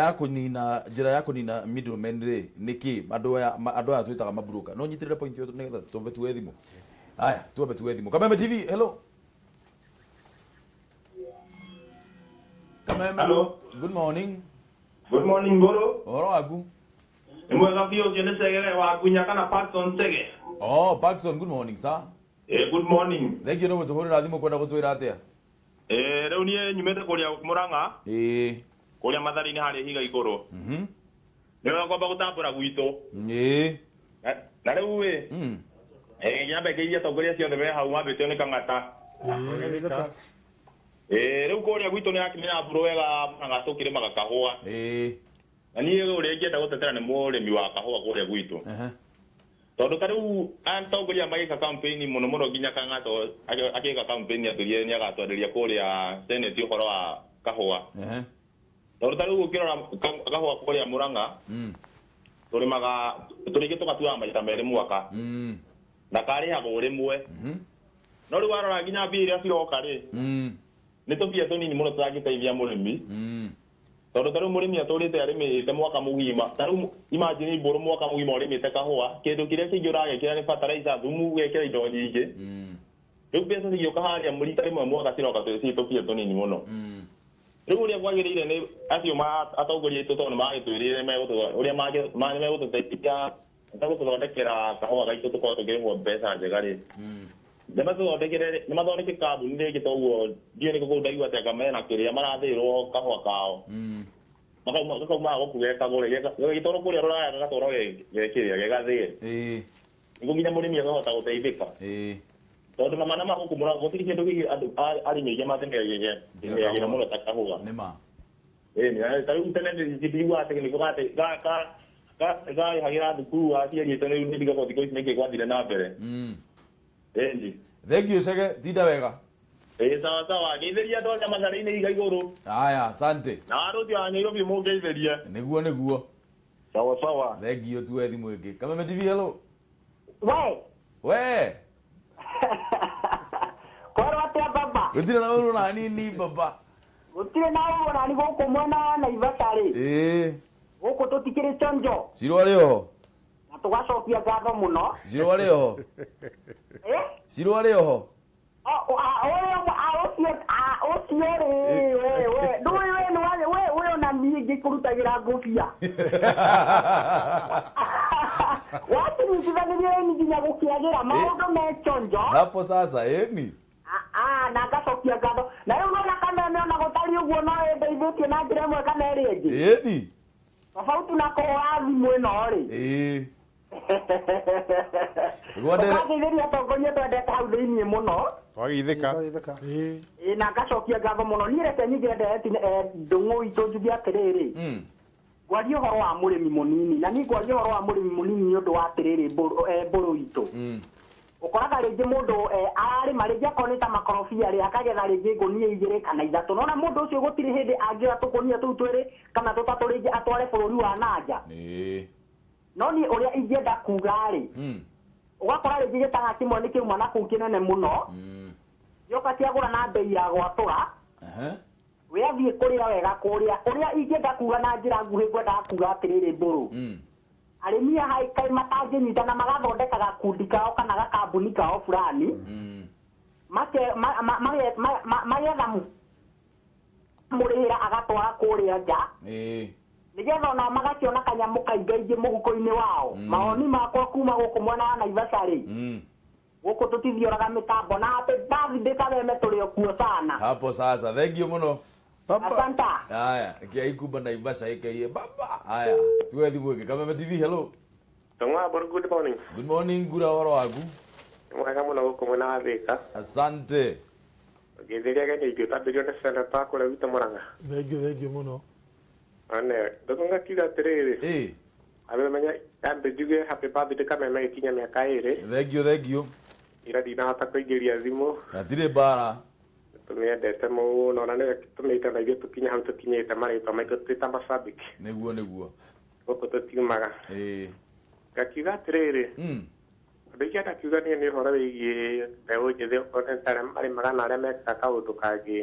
ya kũnina middlemen rĩ nĩ kĩ? Andũ aya twĩtaga mabroker. No nyitĩrĩre point ĩyo nĩgetha twambe tuoe thimũ. Aya, twambe tuoe thimũ. Kameme TV, hello. Kameme. Hello. Good morning. Good morning, Goro. Ũhoro waku? Nĩ mwega biũ, ũcio nĩ Chegere wa Ngunya kana Parkson Chege. Oh, Parkson, good morning, sir. Good morning. Thank you nĩ gũtũhũrĩra thimũ kwenda gũtwĩra atĩa? Rĩu niĩ nyumĩte kũrĩa Mũrang'a. Kũrĩa Mathari-inĩ harĩa Ihiga igũrũ. Nĩ wega kwamba gũtambũra gwitũ. Na rĩu ĩ nyambe ngeithie atongoria ciothe me hau mambĩtio nĩ Kang'ata. Rĩu kũrĩa gwitũ nĩ hakimenya mburu wega Mũrang'a tũkĩrĩmaga kahũa. Na niĩ ũrĩa ingĩenda gũtetera nĩ mũrĩmi wa kahũa kũrĩa gwitũ. Tondũ ta rĩu atongoria magĩka campaign mũno mũno nginya Kang'ato agĩka campaign atwĩrire nĩ agatwarĩria kũrĩa Senate ũhoro wa kahũa. Tondũ ta rĩu ũkĩrora kahũa kũrĩa Murang'a tũrĩmaga tũrĩngĩ tũgatuaga maita merĩ mwaka na karĩhagwo rĩmwe. No rĩu warora nginya mbia iria ciroka rĩ nĩ tũbia tũnini mũno tũtangĩteithia mũrĩmi. Tondũ ta rĩu mũrĩmi atũrĩte arĩmĩte mwaka mũgima, ta rĩu imagine mbũrũ mwaka mũgima ũrĩmĩte kahũa, kĩndũ kĩrĩa kĩngĩ ũragĩkĩra nĩ fertilizer, thumu, ũgekĩra indo nyingĩ. Rĩu mbeca cigĩũka harĩa rita rĩmwe mwaka ciroka ciĩ tũbia tũnini mũno. Rĩu ũrĩa kwagĩrĩire nĩ acio atongoria aitũ tondũ nĩmagĩtwĩrire ũrĩa megũtũteithia megũtũthondekera kahũa gaitũ tũkorwo tũkĩrĩhwo mbeca njega rĩ. Nĩmathondeke kambuni rĩngĩ toguo ndiũĩ nĩkũ kũu ndaigua atĩ anga mena kĩrĩa marathĩrwo kahũa kao. Gakaumaga gũkũ gekagũre gagĩtwarwo kũrĩa rũraya gagatwarwo gekĩrĩa gegathĩe. Nĩguo nginya mũrĩmi akahota gũteithĩka. Tondũ na mana gũkũ Murang'a gũtirĩ kĩndũ kĩngĩ andũ arĩmi aingĩ matemagĩra mũno ta kahũa. Nĩma. Ĩni ta rĩu tene ndiguaga atĩ nĩko karĩhagĩra thukuru aciari aitũ rĩu nĩndigagwo thikũ ici nĩkĩ gwathire na mbere. Ĩni. Thank you Chege, tinda wega. Sawa sawa, ngeithĩria andũ arĩa Mathare-inĩ iga igũrũ. Haya, asante. Na arũti a Nairobi mũngeithĩrie. Nĩguo nĩguo. Sawa sawa. Thank you tuwe thimũ ĩngĩ. Kameme TV, hello. We. We. Kwerwo atĩa baba? Gũtirĩ na ũru na nini baba. Gũtirĩ na ũru na nĩ gũkũ mwena wa Naivasha rĩ. Gũkũ tũtikĩrĩ chonjo. Ciro arĩ oho. Na tũgacokia ngatho mũno. Ciro arĩ oho. Ciro arĩ oho. Ũcio rĩ, we we ndũĩ we nĩ we we ona niĩ ngĩkũrutagĩra ngũbia. Watinyitithanirie raini nginya gũkĩagĩra maũndũ me chonjo. Hapo sasa ĩni. Na ngacokia ngatho. Na rĩu nona Kameme ona gũtariĩ ũguo no ĩndeithĩtie na njĩra ĩmwe kana ĩrĩa ĩngĩ. Ĩni. Tofauti na kũhũra thimũ ĩno rĩ. Ũgateithĩria atongoria twendete hau thĩiniĩ mũno. Twageithĩka. Na ngacokia ngatho mũno. Niĩ reke nyingĩ ndeti ndũng'ũ itũ njuge atĩrĩrĩ. Ngwaria ũhoro wa mũrĩmi mũnini. Na niĩ ngwaria ũhoro wa mũrĩmi mũnini nĩ ũndũ wa atĩrĩrĩ mbũrũ itũ. Ũkoraga rĩngĩ mũndũ ararĩma rĩngĩ akorwo nĩ ta makorobia rĩ akagetha rĩngĩ ngũnia 2 kana 3. Nona mũndũ ũcio gũtirĩ hĩndĩ angĩoya tũkũnia tũu 2 kana 3 rĩngĩ atware bũrũri wa nanja. No niĩ ũrĩa ingĩenda kuga rĩ, ũgakora rĩngĩ gĩtang'a kĩmwe nĩ kĩauma na kũu kĩnene mũno, gĩoka kĩagũra na mbei ya gwatũra, we athiĩ kũrĩa wega kũrĩa. Ũrĩa ingĩenda kuga na njĩra nguhĩ ngwendaga kuga atĩrĩrĩ mbũrũ, arĩmi aya kaĩ matangĩnyitana magathondeka gakundi kao kana gakambuni kao fulani, magetha mũrĩhĩra agatwara kũrĩa nja, nĩgetha onao magakĩona kanyamũ kaingaingĩ mũhuko-inĩ wao. Mawoni makwa kuma gũkũ mwena wa Naivasha rĩ, gũkũ tũtithioraga mĩtambo na happy birthday Kameme tũrĩ o kuo sana. Hapo sasa, thank you mũno. Asante. Haya, kiaikumba Naivasha ĩkaiye baba. Haya, tuwe thimũ ĩngĩ. Kameme TV, hello. Tongwa, good morning. Good morning, ngura ũhoro waku? Mwega mũno gũkũ mwena wa Thika. Asante. Ngĩthĩria geni ingĩtambĩrio nĩ seneta kũrĩa gwitũ Murang'a. Thank you, thank you mũno. Ane, ndũng'ũ kiuga atĩrĩrĩ. Amenya ambe njuge happy birthday Kameme gĩkinya mĩaka 2. Thank you, thank you. Ira ndinahota kũingĩria thimũ. Hatirĩ mbara. Tũmĩendete mũno na nĩwe tũmĩte na ithuĩ tũkinye hau tũkinyĩte marĩtwa maitũ twĩ ta macambĩki. Nĩguo nĩguo. Gũkũ tũtiumaga. Ngakiuga atĩrĩrĩ. Ũndũ ingĩenda kiuga niĩ nĩ ũhoro wĩgiĩ mbeũ njĩthĩ okorwo nĩ ta arĩa marĩmaga na arĩa mekaga kaũndũ kangĩ.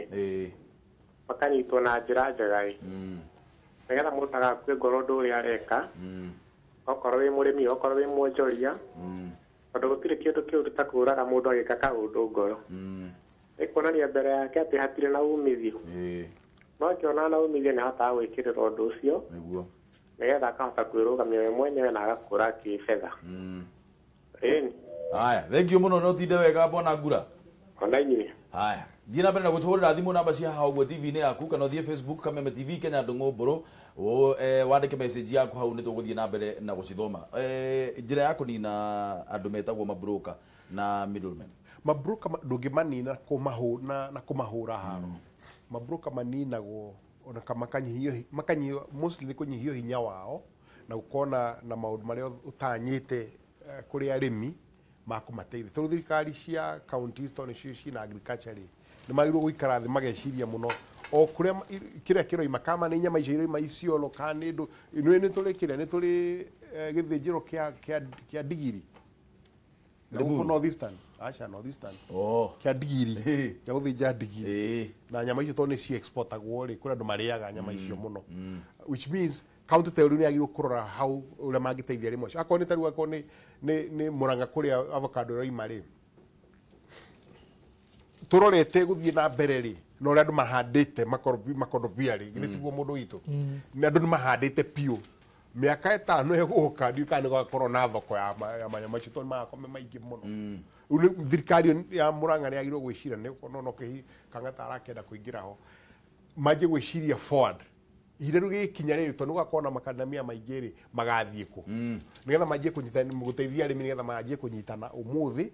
Makanyitwo na njĩra njega ĩ. Nĩgetha mũndũ ndagakue ngoro ũndũ ũrĩa areka. Okorwo wĩ mũrĩmi, okorwo wĩ mwonjoria. Tondũ gũtirĩ kĩndũ kĩũru ta kũũraga mũndũ agĩka kaũndũ ngoro. Nĩ kuonania mbere yake atĩ hatirĩ na umithio. No akĩona na umithio nĩ ahotaga gwĩkĩrĩra ũndũ ũcio. Nĩguo. Nĩgetha akahota kwĩrũgamia we mwenyewe na agakũra kĩbetha. Ĩni. Haya, thank you mũno, no tinde wega bwana Ngura. Ona inyuĩ. Haya, thiĩ na mbere na gũtũhũrĩra thimũ namba cia haha ũguo TV-inĩ yaku kana ũthiĩ Facebook Kameme TV Kenya Ndũng'ũ Mbũrũ, wandĩke message yaku hau nĩ tũgũthiĩ na mbere na gũcithoma. Njĩra ya kũnina andũ metagwo mabroker na middlemen. Mabroker ndũngĩmanina na kũmahũra haro. Mabroker maninagwo Ona makanyihio makanyihio mostly nĩ kũnyihio hinya wao na gũkorwo na maũndũ marĩa ũtanyĩte kũrĩ arĩmi makũmateithia. Tondũ thirikari cia counties tondũ nĩcio ciĩna agriculture rĩ, nĩ magĩrĩirwo gũikara thĩ mageciria mũno o kũrĩa kĩrĩa kĩroima, kama nĩ nyama icio iroima Isiolo, kana nĩ ndũ nĩ tũrĩ kĩrĩa nĩ tũrĩ gĩthĩnjĩro kĩa ndigiri na gũkũ North Eastern, aca North Eastern kĩa ndigiri kĩa gũthĩnja ndigiri, na nyama icio tondũ nĩ ci exportagwo rĩ, kũrĩ andũ marĩaga nyama icio mũno, which means county ta rĩu nĩ yagĩrĩirwo kũrora hau ũrĩa mangĩteithia arĩmi acio. Akorwo nĩ ta rĩu akorwo nĩ Murang'a kũrĩa avocado ĩroima rĩ, tũrorete gũthiĩ na mbere rĩ, na ũrĩa andũ mahandĩte makorobia rĩ, githĩ tiguo mũndũ witũ, nĩ andũ nĩ mahandĩte piũ. Mĩaka 5 ĩgũka ndiũĩ kana nĩ gũgakorwo na thoko ya manyama macio tondũ magakorwo me maingĩ mũno. Rĩu thirikari ya Murang'a nĩ yagĩrĩirwo gwĩciria, nĩ no kĩhi Kang'ata arakĩenda kũingĩra ho, manjie gwĩciria forward. Ihinda rĩu gĩgĩkinya rĩ, tondũ nĩ gũgakorwo na makandamia maingĩ rĩ, magathiĩ kũ, nĩgetha manjie kũnyitana gũteithia arĩmi, nĩgetha manjie kũnyitana ũmũthĩ,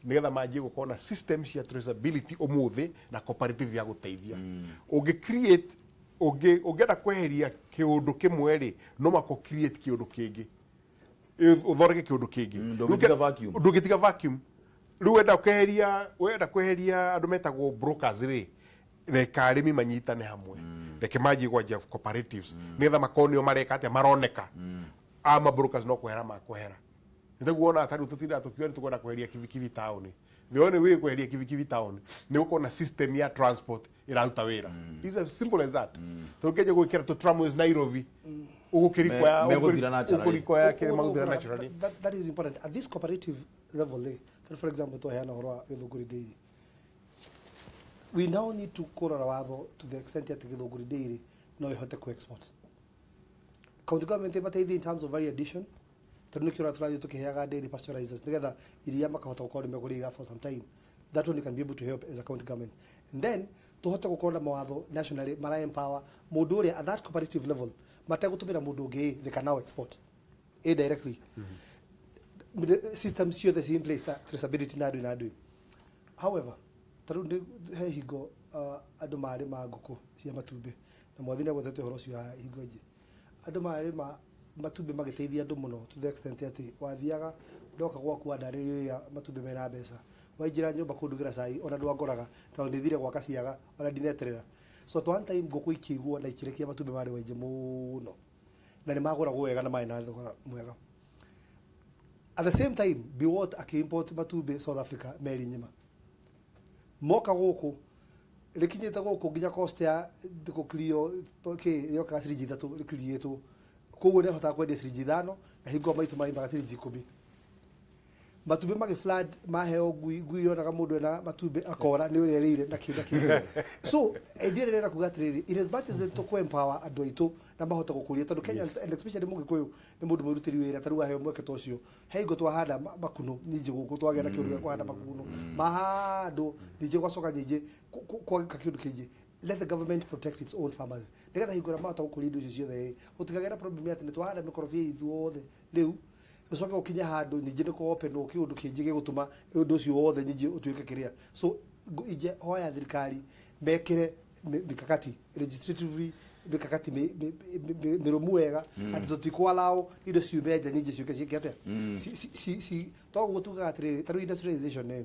nĩgetha manjie gũkorwo na system cia traceability ũmũthĩ na cooperative ya gũteithia. Ũngĩ create ũngĩenda kweheria kĩũndũ kĩmwe rĩ, no mako create kĩũndũ kĩngĩ, ũthondeke kĩũndũ kĩngĩ, ndũngĩtiga vacuum. Rĩu wenda kweheria andũ metagwo brokers rĩ, reka arĩmi manyitane hamwe, reke manjie kwanjia cooperatives, nĩgetha makorwo nĩo mareka atĩa, maroneka. Ama brokers no kwehera makwehera. Nĩguo ona tarĩu tũtindaga tũkiuga nĩ tũkwenda kweheria kibikibi taũni. The only way kweheria kibikibi taũni nĩ gũkorwo na system ya transport ĩraruta wĩra. It's as simple as that. Tondũ ũngĩanjia gwĩkĩra tũ tramways Nairobi, ũgũkĩrikwa kĩrĩa magũthira naturally. That is important. At this cooperative level, for example, twaheana ũhoro wa Gĩthũngũri Dairy. We now need to kũrora watho to the extent atĩ Gĩthũngũri Dairy no ĩhote ku-export. County government ĩmateithie in terms of value addition, tondũ nĩkĩo ũrĩa tũrathiĩ tũkĩheaga dairy pasteurizers nĩgetha iria makahota gũkorwo nĩ mekũrĩiga for some time. That one you can be able to help as a county government. And then tũhote gũkorwo na mawatho nationally mara empower mũndũ ũrĩa at that cooperative level mategũtũmĩra mũndũ ũngĩ, they can now export indirectly. Systems ciothe ci in place ta traceability na andũ na andũ. However, tarĩu he hingo andũ marĩma ngũkũ cia matumbĩ, na mwathi nĩ agwetete ũhoro ũcio wa hingo ingĩ. Andũ marĩma matumbĩ magĩteithia andũ mũno to the extent atĩ wathiaga ndoka gwaku wandarĩria ũrĩa matumbĩ mena mbeca, waingĩra nyũmba kũndugĩra cai ona ndwangoraga tondũ nĩ thire gwaka ciaga ona ndineterera. So at one time ngũkũ ikĩigwo na ikĩrekia matumbĩ marĩ maingĩ mũno, na nĩ magũragwo wega na marĩ na thogora mwega. At the same time, Biwott akĩ-import matumbĩ South Africa meri ng'ima, moka gũkũ rĩkinyĩte gũkũ nginya cost ya gũclear kĩ yokaga ciringi 3 rĩclearĩtwo, koguo nĩ ahotaga kwendia ciringi 5 na hingo maitũ maimaga ciringi 10. Matumbĩ magĩ flood maheo ngui, ngui yonaga mũndũ ena matumbĩ akora nĩ ũrĩa ĩrĩire na kĩ na kĩ. So idea ĩrĩa ndĩrenda kuga atĩrĩrĩ, in as much as tũkũ empower andũ aitũ na mahote gũkũria, tondũ Kenya and especially Mũgĩkũyũ nĩ mũndũ mwĩrutĩri wĩra, ta rĩu aheo mweke ta ũcio, he hingo twahanda makuno nyingĩ gũkũ, twagĩa na kĩũndũ gĩa kũhanda makuno mahandwo nyingĩ, gwacoka nyingĩ kwagĩka kĩũndũ kĩngĩ. Let the government protect its own farmers nĩgetha hingo ĩrĩa mahota gũkũria indo icio ciothe, gũtikagĩa na problem atĩ nĩ twahanda mĩkorobia ithuothe rĩu ũcoke gũkinya handũ ningĩ nĩ kũ-open kĩũndũ kĩngĩ gĩgũtũma ũndũ ũcio wothe ningĩ ũtuĩke kĩrĩa. So ingĩhoya thirikari mekĩre mikakati legislatively, mikakati mĩrũmu wega atĩ tũtikũ-allow indo ciume nja nyingĩ ciũke ciĩke atĩa, toguo tugaga atĩrĩrĩ, ta rĩu industrialization nĩ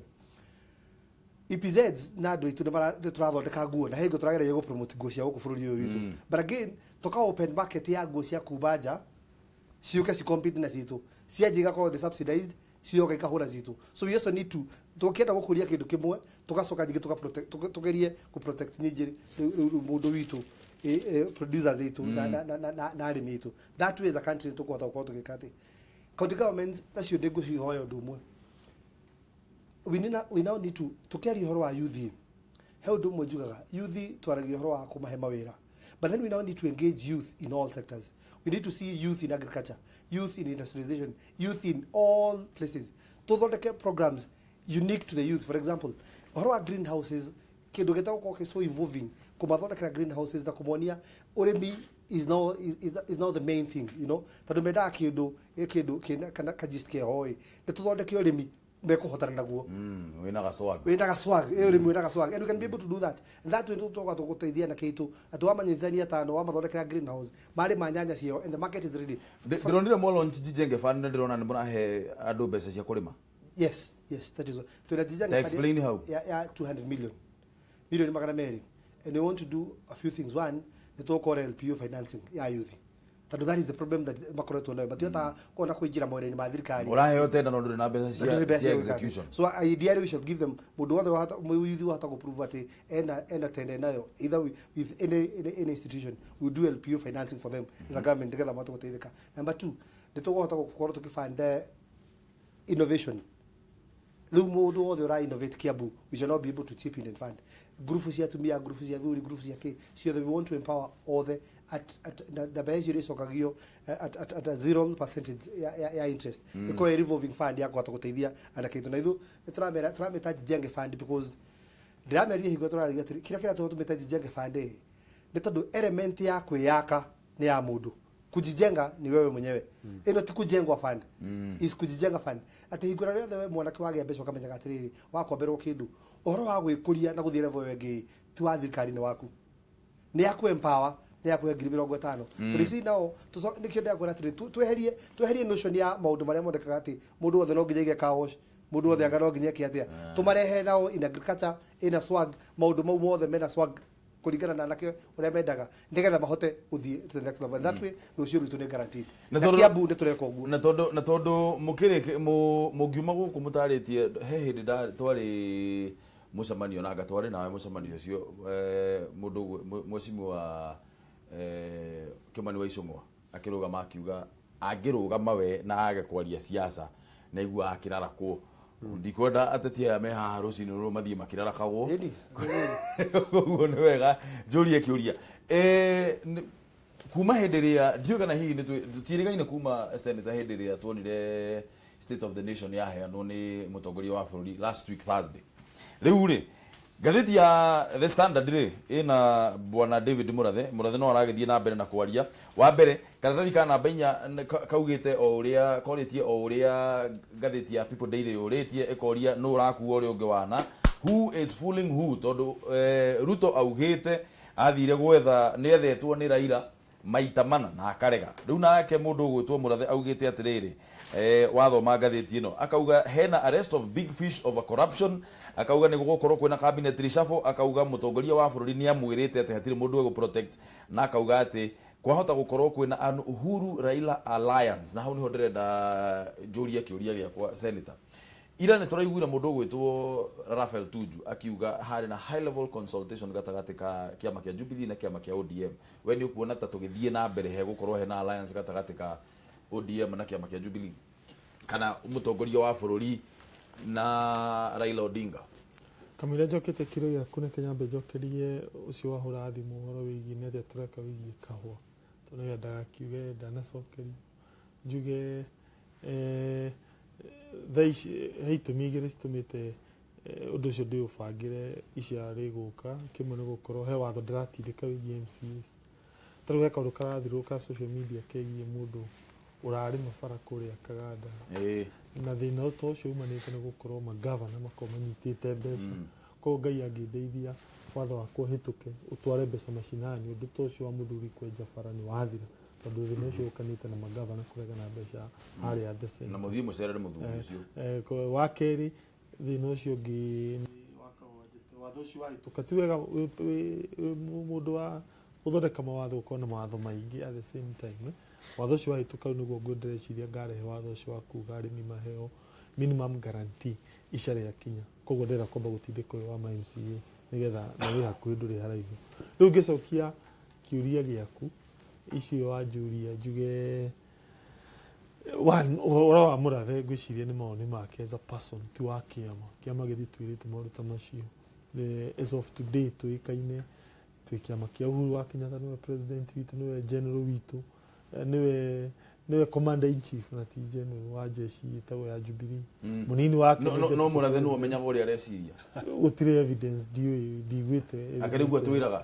EPZs na andũ aitũ nĩ tũrathondeka nguo na hingo tũrageria gũ promote nguo cia gũkũ bũrũri ũyũ witũ, but again tũka open market ya nguo cia kuma nja ciũke ci compete na citũ, cianjia igakorwo nĩ subsidized, cioka ikahũra citũ. So we also need to, tũkĩenda gũkũria kĩndũ kĩmwe tũgacoka nyingĩ tũgerie kũ protect nyingĩ rĩu mũndũ witũ, producers aitũ na arĩmi aitũ. That way as a country tũkũhota gũkorwo tũgĩka atĩ county governments nacio nĩ ngũcihoya ũndũ ũmwe. We now need to tũkĩaria ũhoro wa youth, he ũndũ ũmwe njugaga youth twaragia ũhoro wa kũmahe mawĩra, but then we now need to engage youth in all sectors. We need to see youth in agriculture, youth in industrialization, youth in all places. Tũthondeke programs unique to the youth. For example, ũhoro wa greenhouses, kĩndũ gĩtagwo gũkorwo so involving, kũmathondekera greenhouses na kũmonia ũrĩmi is now the main thing, you know. Tondũ mendaga kĩndũ kĩna kana kagist keho ĩ, nĩ tũthondeke ũrĩmi mekuhotana naguo. Wina gaswag. Wina gaswag, urimi wina gaswag. And we can be able to do that. And that we tutoka tuguteithia na kitu atu wamanyithania tano wamathondekera greenhouse mari ma nyanya cio and the market is ready. Ndironire mo launch Jijenge Fund ndirona ni murahe andu mbeca cia kurima. Yes, yes, that is what. Twina Jijenge Fund. Explain how. Yeah, 200 million. Million magana meri. And we want to do a few things. One, the talk or LPO financing ya youth. Tondũ that is the problem that makoretwo nayo matihotaga kuona kũingĩra mawĩra-inĩ ma thirikari ũraheo tenda no ndũrĩ na mbeca cia execution. So ideally we should give them mũndũ wothe wahota youth wahota gũ prove atĩ ena tenda nayo either with any institution we do LPO financing for them as a government nĩgetha mahote gũteithĩka. Number two, nĩ tũkũhota gũkorwo tũkĩfund innovation. Rĩu mũndũ wothe ũra innovate Kiambu we shall not be able to chip in and fund ngurubu cia atumia, ngurubu cia athuri, ngurubu cia kĩ ciothe. We want to empower all the at na mbeca icio irĩcokagio at a 0% ya interest. Ĩkorwo ĩ revolving fund ya kũhota gũteithia anake aitũ. Na ithuĩ nĩ tũramĩta Jijenge Fund because ndĩrameria hingo tũraragia atĩrĩ kĩrĩa kĩratũma tũmĩte Jijenge Fund ĩ nĩ tondũ element ya kwĩyaka nĩ ya mũndũ. Kujijenga ni wewe mwenyewe. Ino ti kujengwa fund. Is kujijenga fund. Ati hingura rĩothe we mwanake wagĩa mbeca ũkamenyaga atĩrĩrĩ wakomberwo kĩndũ ũhoro wa gwĩkũria na gũthiĩ level ĩyo ĩngĩ ti wa thirikari nĩ waku. Nĩ ya kũ empower, nĩ ya kũhe 50,000. But you see now nĩkĩo ndĩrakwĩra atĩrĩ tweherie notion ya maũndũ marĩa monekaga atĩ mũndũ wothe no nginya aige car wash, mũndũ wothe anga no nginya eke atĩa. Tũmarehe nao in agriculture, in a swag, maũndũ mau mothe mena swag kuringana na anake uria mendaga nigetha mahote guthie to the next level. And that way rucio rwitu ni guaranteed. Na Kiambu ni tureka uguo. Na tondu mukiri mungiuma guku mutaritie he hindi twari mucemanio na ngatwari nawe mucemanio ucio mundu mwecimu Kimani wa Icũng'wa akirugama akiuga angirugama we na age kwaria siasa na igua akirarakwo. Ndikwenda ateti aya me haha rũcinĩ rũrũ mathiĩ makĩrarakagwo. Koguo nĩ wega njũrie kĩũria kuma hĩndĩ ĩrĩa ndiũĩ kana hihi tũtiĩrĩgaine kuma senator hĩndĩ ĩrĩa tuonire State of the Nation yaheanwo nĩ mũtongoria wa bũrũri last week Thursday. Rĩu rĩ ngathĩti ya The Standard rĩ ĩna bwana David Murathe. Murathe no aragĩthiĩ na mbere na kwaria. Wa mbere karatathi ka namba 4 kaugĩte o ũrĩa korĩtie o ũrĩa ngathĩti ya People Daily yũrĩtie ĩkoria nũ ũrakua ũrĩa ũngĩ wana, who is fooling who, tondũ Ruto augĩte athire gwetha nĩ ethetwo nĩ Raila maita mana na akarega. Rĩu nake mũndũ ũgwĩtwo Murathe augĩte atĩrĩrĩ wathoma ngathĩti ĩno akauga hena arrest of big fish over corruption, akauga nĩ gũgũkorwo kwĩna cabinet reshuffle, akauga mũtongoria wa bũrũri nĩ amwĩrĩte atĩ hatirĩ mũndũ egũ protect, na akauga atĩ kwahota gũkorwo kwĩna an Uhuru Raila Alliance. Na hau nĩho ndĩrenda njũrie kĩũria gĩakwa senator. Ira nĩ tũraiguire mũndũ ũgwĩtwo Raphael Tuju akiuga harĩ na high level consultation gatagatĩ ka kĩama kĩa Jubilee na kĩama kĩa ODM. We nĩ ũkuona ta tũgĩthiĩ na mbere hegũkorwo hena alliance gatagatĩ ka ODM na kĩama kĩa Jubilee kana mũtongoria wa bũrũri na Raila Odinga? Kamũira njokete kĩro gĩaku na kĩnyambe njokerie ũcio wahũra thimũ ũhoro wĩgiĩ nĩ atĩa tũreka wĩgiĩ kahũa tondũ nĩgetha ndagakiuge ndanacokerio njuge thaa ici he itũmi igĩrĩ citũmĩte ũndũ ũcio ndĩũbangĩre ica rĩgũka. Kĩmwe nĩ gũkorwo he watho ndĩratindĩka wĩgiĩ MCAs. Tarĩu he kaũndũ karathirũka social media kegiĩ mũndũ ũrarĩma bara kũrĩa Kaganda. Na thĩna ta ũcio umanĩte nĩ gũkorwo magavana makorwo manyitĩte mbeca. Koguo Ngai angĩndeithia watho wakwa ũhĩtũke ũtware mbeca macinani, ũndũ ta ũcio wa mũthuri kwenja bara nĩ wathira tondũ thĩna ũcio ũkanĩte na magavana kũregana mbeca harĩa the center. Na mũthiĩ mũcerere mũthuri ũcio. Wa kerĩ thĩna ũcio ũngĩ nĩ watho ũcio wahĩtũka ti wega mũndũ wa gũthondeka mawatho gũkorwo na mawatho maingĩ at the same time. Watho ũcio wahĩtũka rĩu nĩguo ndĩreciria ngarehe watho ũcio wa kuga arĩmi maheo minimum guarantee ica rĩakinya. Koguo ndĩrenda kwamba gũtindĩka ũyũ wa ma MCA nĩgetha na wĩ hakuhĩ ndũrĩ haraihu. Rĩu ngĩcokia kĩũria gĩaku icio wanjũria njuge ũhoro wa Mũrathe ngwĩciria nĩ mawoni make as a person ti wa kĩama. Kĩama gĩtitwĩrĩte maũndũ ta macio. As of today tũĩkaine twĩ kĩama kĩa Uhuru wa Kenyatta nĩwe president witũ, nĩwe general witũ, niwe commander in chief na ti general wa jeshi ĩtagwo ya Jubilee. Munini wake no Mũrathe nĩwe ũmenyaga ũrĩa areciria. Gũtirĩ evidence ndiũĩ ndiguĩte. Akĩrĩ guo twĩraga.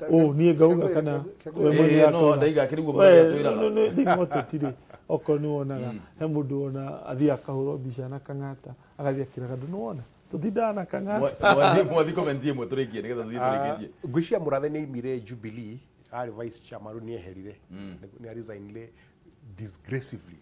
Niĩ ngauga kana we mwene no ndaiga akĩrĩ guo Mũrathe atwĩraga. Thĩinĩ wa ũteti rĩ Okorwo nĩ wonaga he mũndũ wona athiĩ akahũrwo mbica na Kang'ata agathiĩ akĩraga andũ nĩ wona tũtindaga na Kang'ata. Mwathi comment ĩmwe tũrĩkie nĩgetha tũthiĩ tũrĩkĩtie. Ngwĩciria Mũrathe nĩ aimire Jubilee arĩ vice chairman rĩu nĩ eherire, nĩ aresignire disgracefully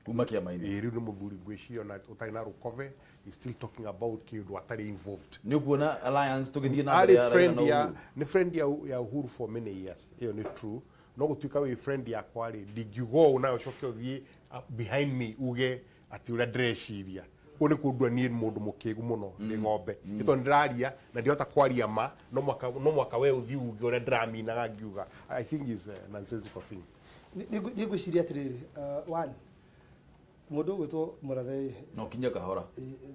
kuma kĩama-inĩ. Rĩu nĩ mũthuri ngwĩciria ona ũtarĩ na rũkove, he's still talking about kĩndũ atarĩ involved. Nĩ ũkuona alliance tũgĩthiĩ na mbere ya Raila na Uhuru? Nĩ friend ya Uhuru for many years, ĩyo nĩ true. No gũtuĩka wĩ friend yakwa rĩ, ndingiuga ũũ nawe ũcoke ũthiĩ behind me uge atĩ ũrĩa ndĩreciria. Kũu nĩ kũndua niĩ mũndũ mũkĩgu mũno nĩ ng'ombe. Nĩ tondũ ndĩraria na ndihota kwaria ma, no mwaka we ũthiĩ uge ũrĩa ndĩraminaga ngiuga. I think is a nonsensical thing. Nĩ ngwĩciria atĩrĩrĩ, one, mũndũ ũgwĩtwo Mũrathe no kinya kahora.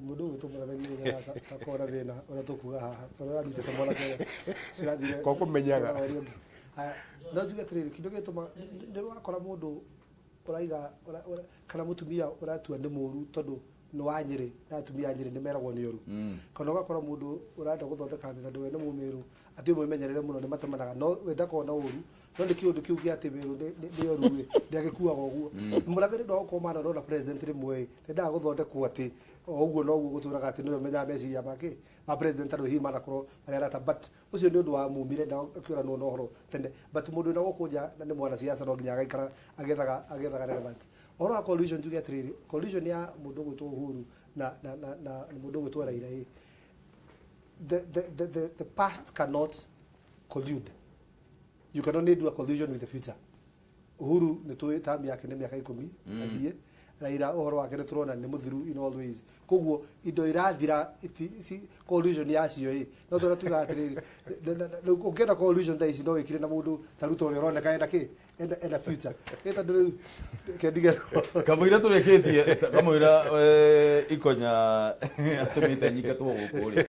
Mũndũ ũgwĩtwo Mũrathe nĩ takorwo na thĩna ũrĩa tũkuga haha tondũ aranyitĩte mwanake ũrĩa cirathire Kwa kũmenyaga. No njuge atĩrĩrĩ, kĩndũ gĩtũma nĩ ũrakora mũndũ ũraiga kana mũtumia ũratua nĩ mũru tondũ nĩ wa Nyĩrĩ na atumia a Nyĩrĩ nĩ meragwo nĩ ũru, kana ũgakora mũndũ ũrenda gũthondeka atĩ tondũ we nĩ mũmĩrũ atĩ ũmũmenyerere mũno nĩ matemanaga, no we ndakoragwo na ũru, no nĩ kĩũndũ kĩu gĩa atĩ mĩrũ nĩ ũru ĩ ndĩagĩkuaga ũguo. Mũrathe nĩ ũndũ wa gũkorwo manona president rĩmwe ĩ ndendaga gũthondekwo atĩ o ũguo noguo gũtũraga atĩ nĩwe ũmenyaga meciria make ma president andũ hihi manakorwo marĩ arata, but ũcio nĩ ũndũ wa mumire na akĩũranwo na ũhoro tene, but mũndũ wĩna gũkũ nja na nĩ mwanasiasa no nginya agaikara agĩethaga relevant. Ũhoro wa coalition njuge atĩrĩrĩ, coalition ya mũndũ ũgwĩtwo Uhuru na mũndũ ũgwĩtwo Raila ĩ, the past cannot collude. You can only do a collusion with the future. Uhuru nĩ tũĩ term yake nĩ mĩaka 10 athiĩ, Raila ũhoro wake nĩ tũrona nĩ mũthiru in all ways, koguo indo irathira collusion yacio ĩ no tũrĩa tugaga atĩrĩrĩ, ũngĩenda collusion thaa ici no wĩkire na mũndũ ta Ruto ũrĩa ũroneka ena kĩ ena future ĩ tondũ rĩu kendige kamũira tũrĩkĩtie kamũira Ikonya atũmĩte nyingatwo gũkũ rĩ.